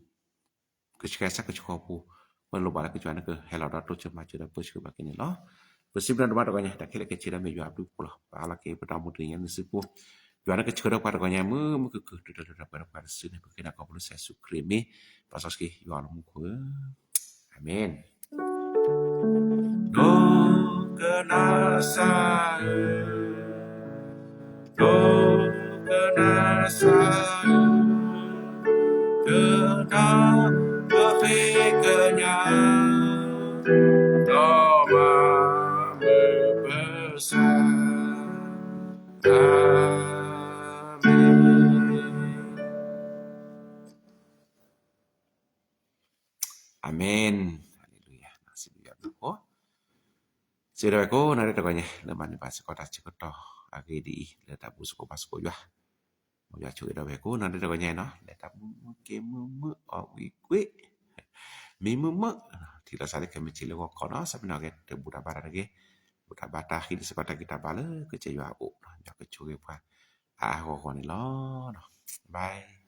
ကဆှဲစးကဆှီပူၤ အဃိန့ၣ်လိၣ်ဘၣ်လၢကစၢ်ယွၤန့ၣ်ကဟဲလီၤဒီးတိစၢၤမၤစၢၤဒီးပၢဆှၢဘၣ်က့ၤန့ၣ်လီၤ. ပစံးဘျုးနၤဒိၣ်မးတဂီၤညါ တၢ်ခဲလၢာ်ခဲဆ့ဒီးမ့ၢ်ယွၤအဘျုးအဖှိၣ်လီၤ. ပအၢၣ်လီၤက့ၤပတၢ်အိၣ်မူတနံၤညါန့ၣ်စုပူၤ ယွၤန့ၣ်ကဆှၢဒီးပှၤတဂီၤညါ မုာ်မုာ်ခုၣ်ခုၣ် တုၤတၢ်လၢတၢ်ပှဲၤဒီးပှၤတစုန့ၣ် ပဃ့နၤခီဖျိလၢကစၢ်ယ့ၣ်ၡူးခရံာ်အမံၤ ပၢ်စီဆှံယွၤလၢမူခိၣ်ဧၢ, အၤမ့ၣ်. ကနၣ်စၢ်ဧၢ, ဒိကနၣ်စၢ်ဧၢ, ကနၣ်ပဃ့ကညး, ဒီးမၤမုာ်ပစၢ်. အၤမ့ၣ်. အၤမ့ၣ်. ဟါလ့လူယၤ, စံးဘျုးယွၤဘျုးဖှိၣ်. စံးဒီးဝဲကိးနီၢ်ဒဲးတဂီၤညါ လၢမၤန့ၢ်ဘၣ်စ့ၢ်ကီးတၢ်ဆၢကတီၢ်အဂ့ၢ်ဒ်အံၤ လၢတၢ်ဘူၣ်သကိးဘါသကိးယွၤ, မ်ယွၤဆိၣ်ဂ့ၤဒီးဝဲကိးနီၢ်ဒဲးတဂီၤညါနီၤ လၢတၢ်မုာ်မုာ်က့ၤမုာ်မုာ်အီၣ်ဝံၤကွံာ်, မံမုာ်မုာ်, ထံၣ်လိာ်သးလၢခဲမုၢ်ဆ့ၣ်လၢဂီၤခီနီၤ ဆၢဖဲနီၣ်ဂ့ၤ တဘူၣ်တၢ်ဘါတၢ်တဂ့ၤ, ဘူၣ်တၢ်ဘါတၢ် ဟံးန့ၢ်စ့ၢ်ကီးတၢ်ဂံၢ်တၢ်ဘါလၢကစၢ်ယွၤအအိၣ်, ယွၤကဆိၣ်ဂ့ၤပှၤအါအါဂီၢ်ဂီၢ်န့ၣ်လီၤ. Bye.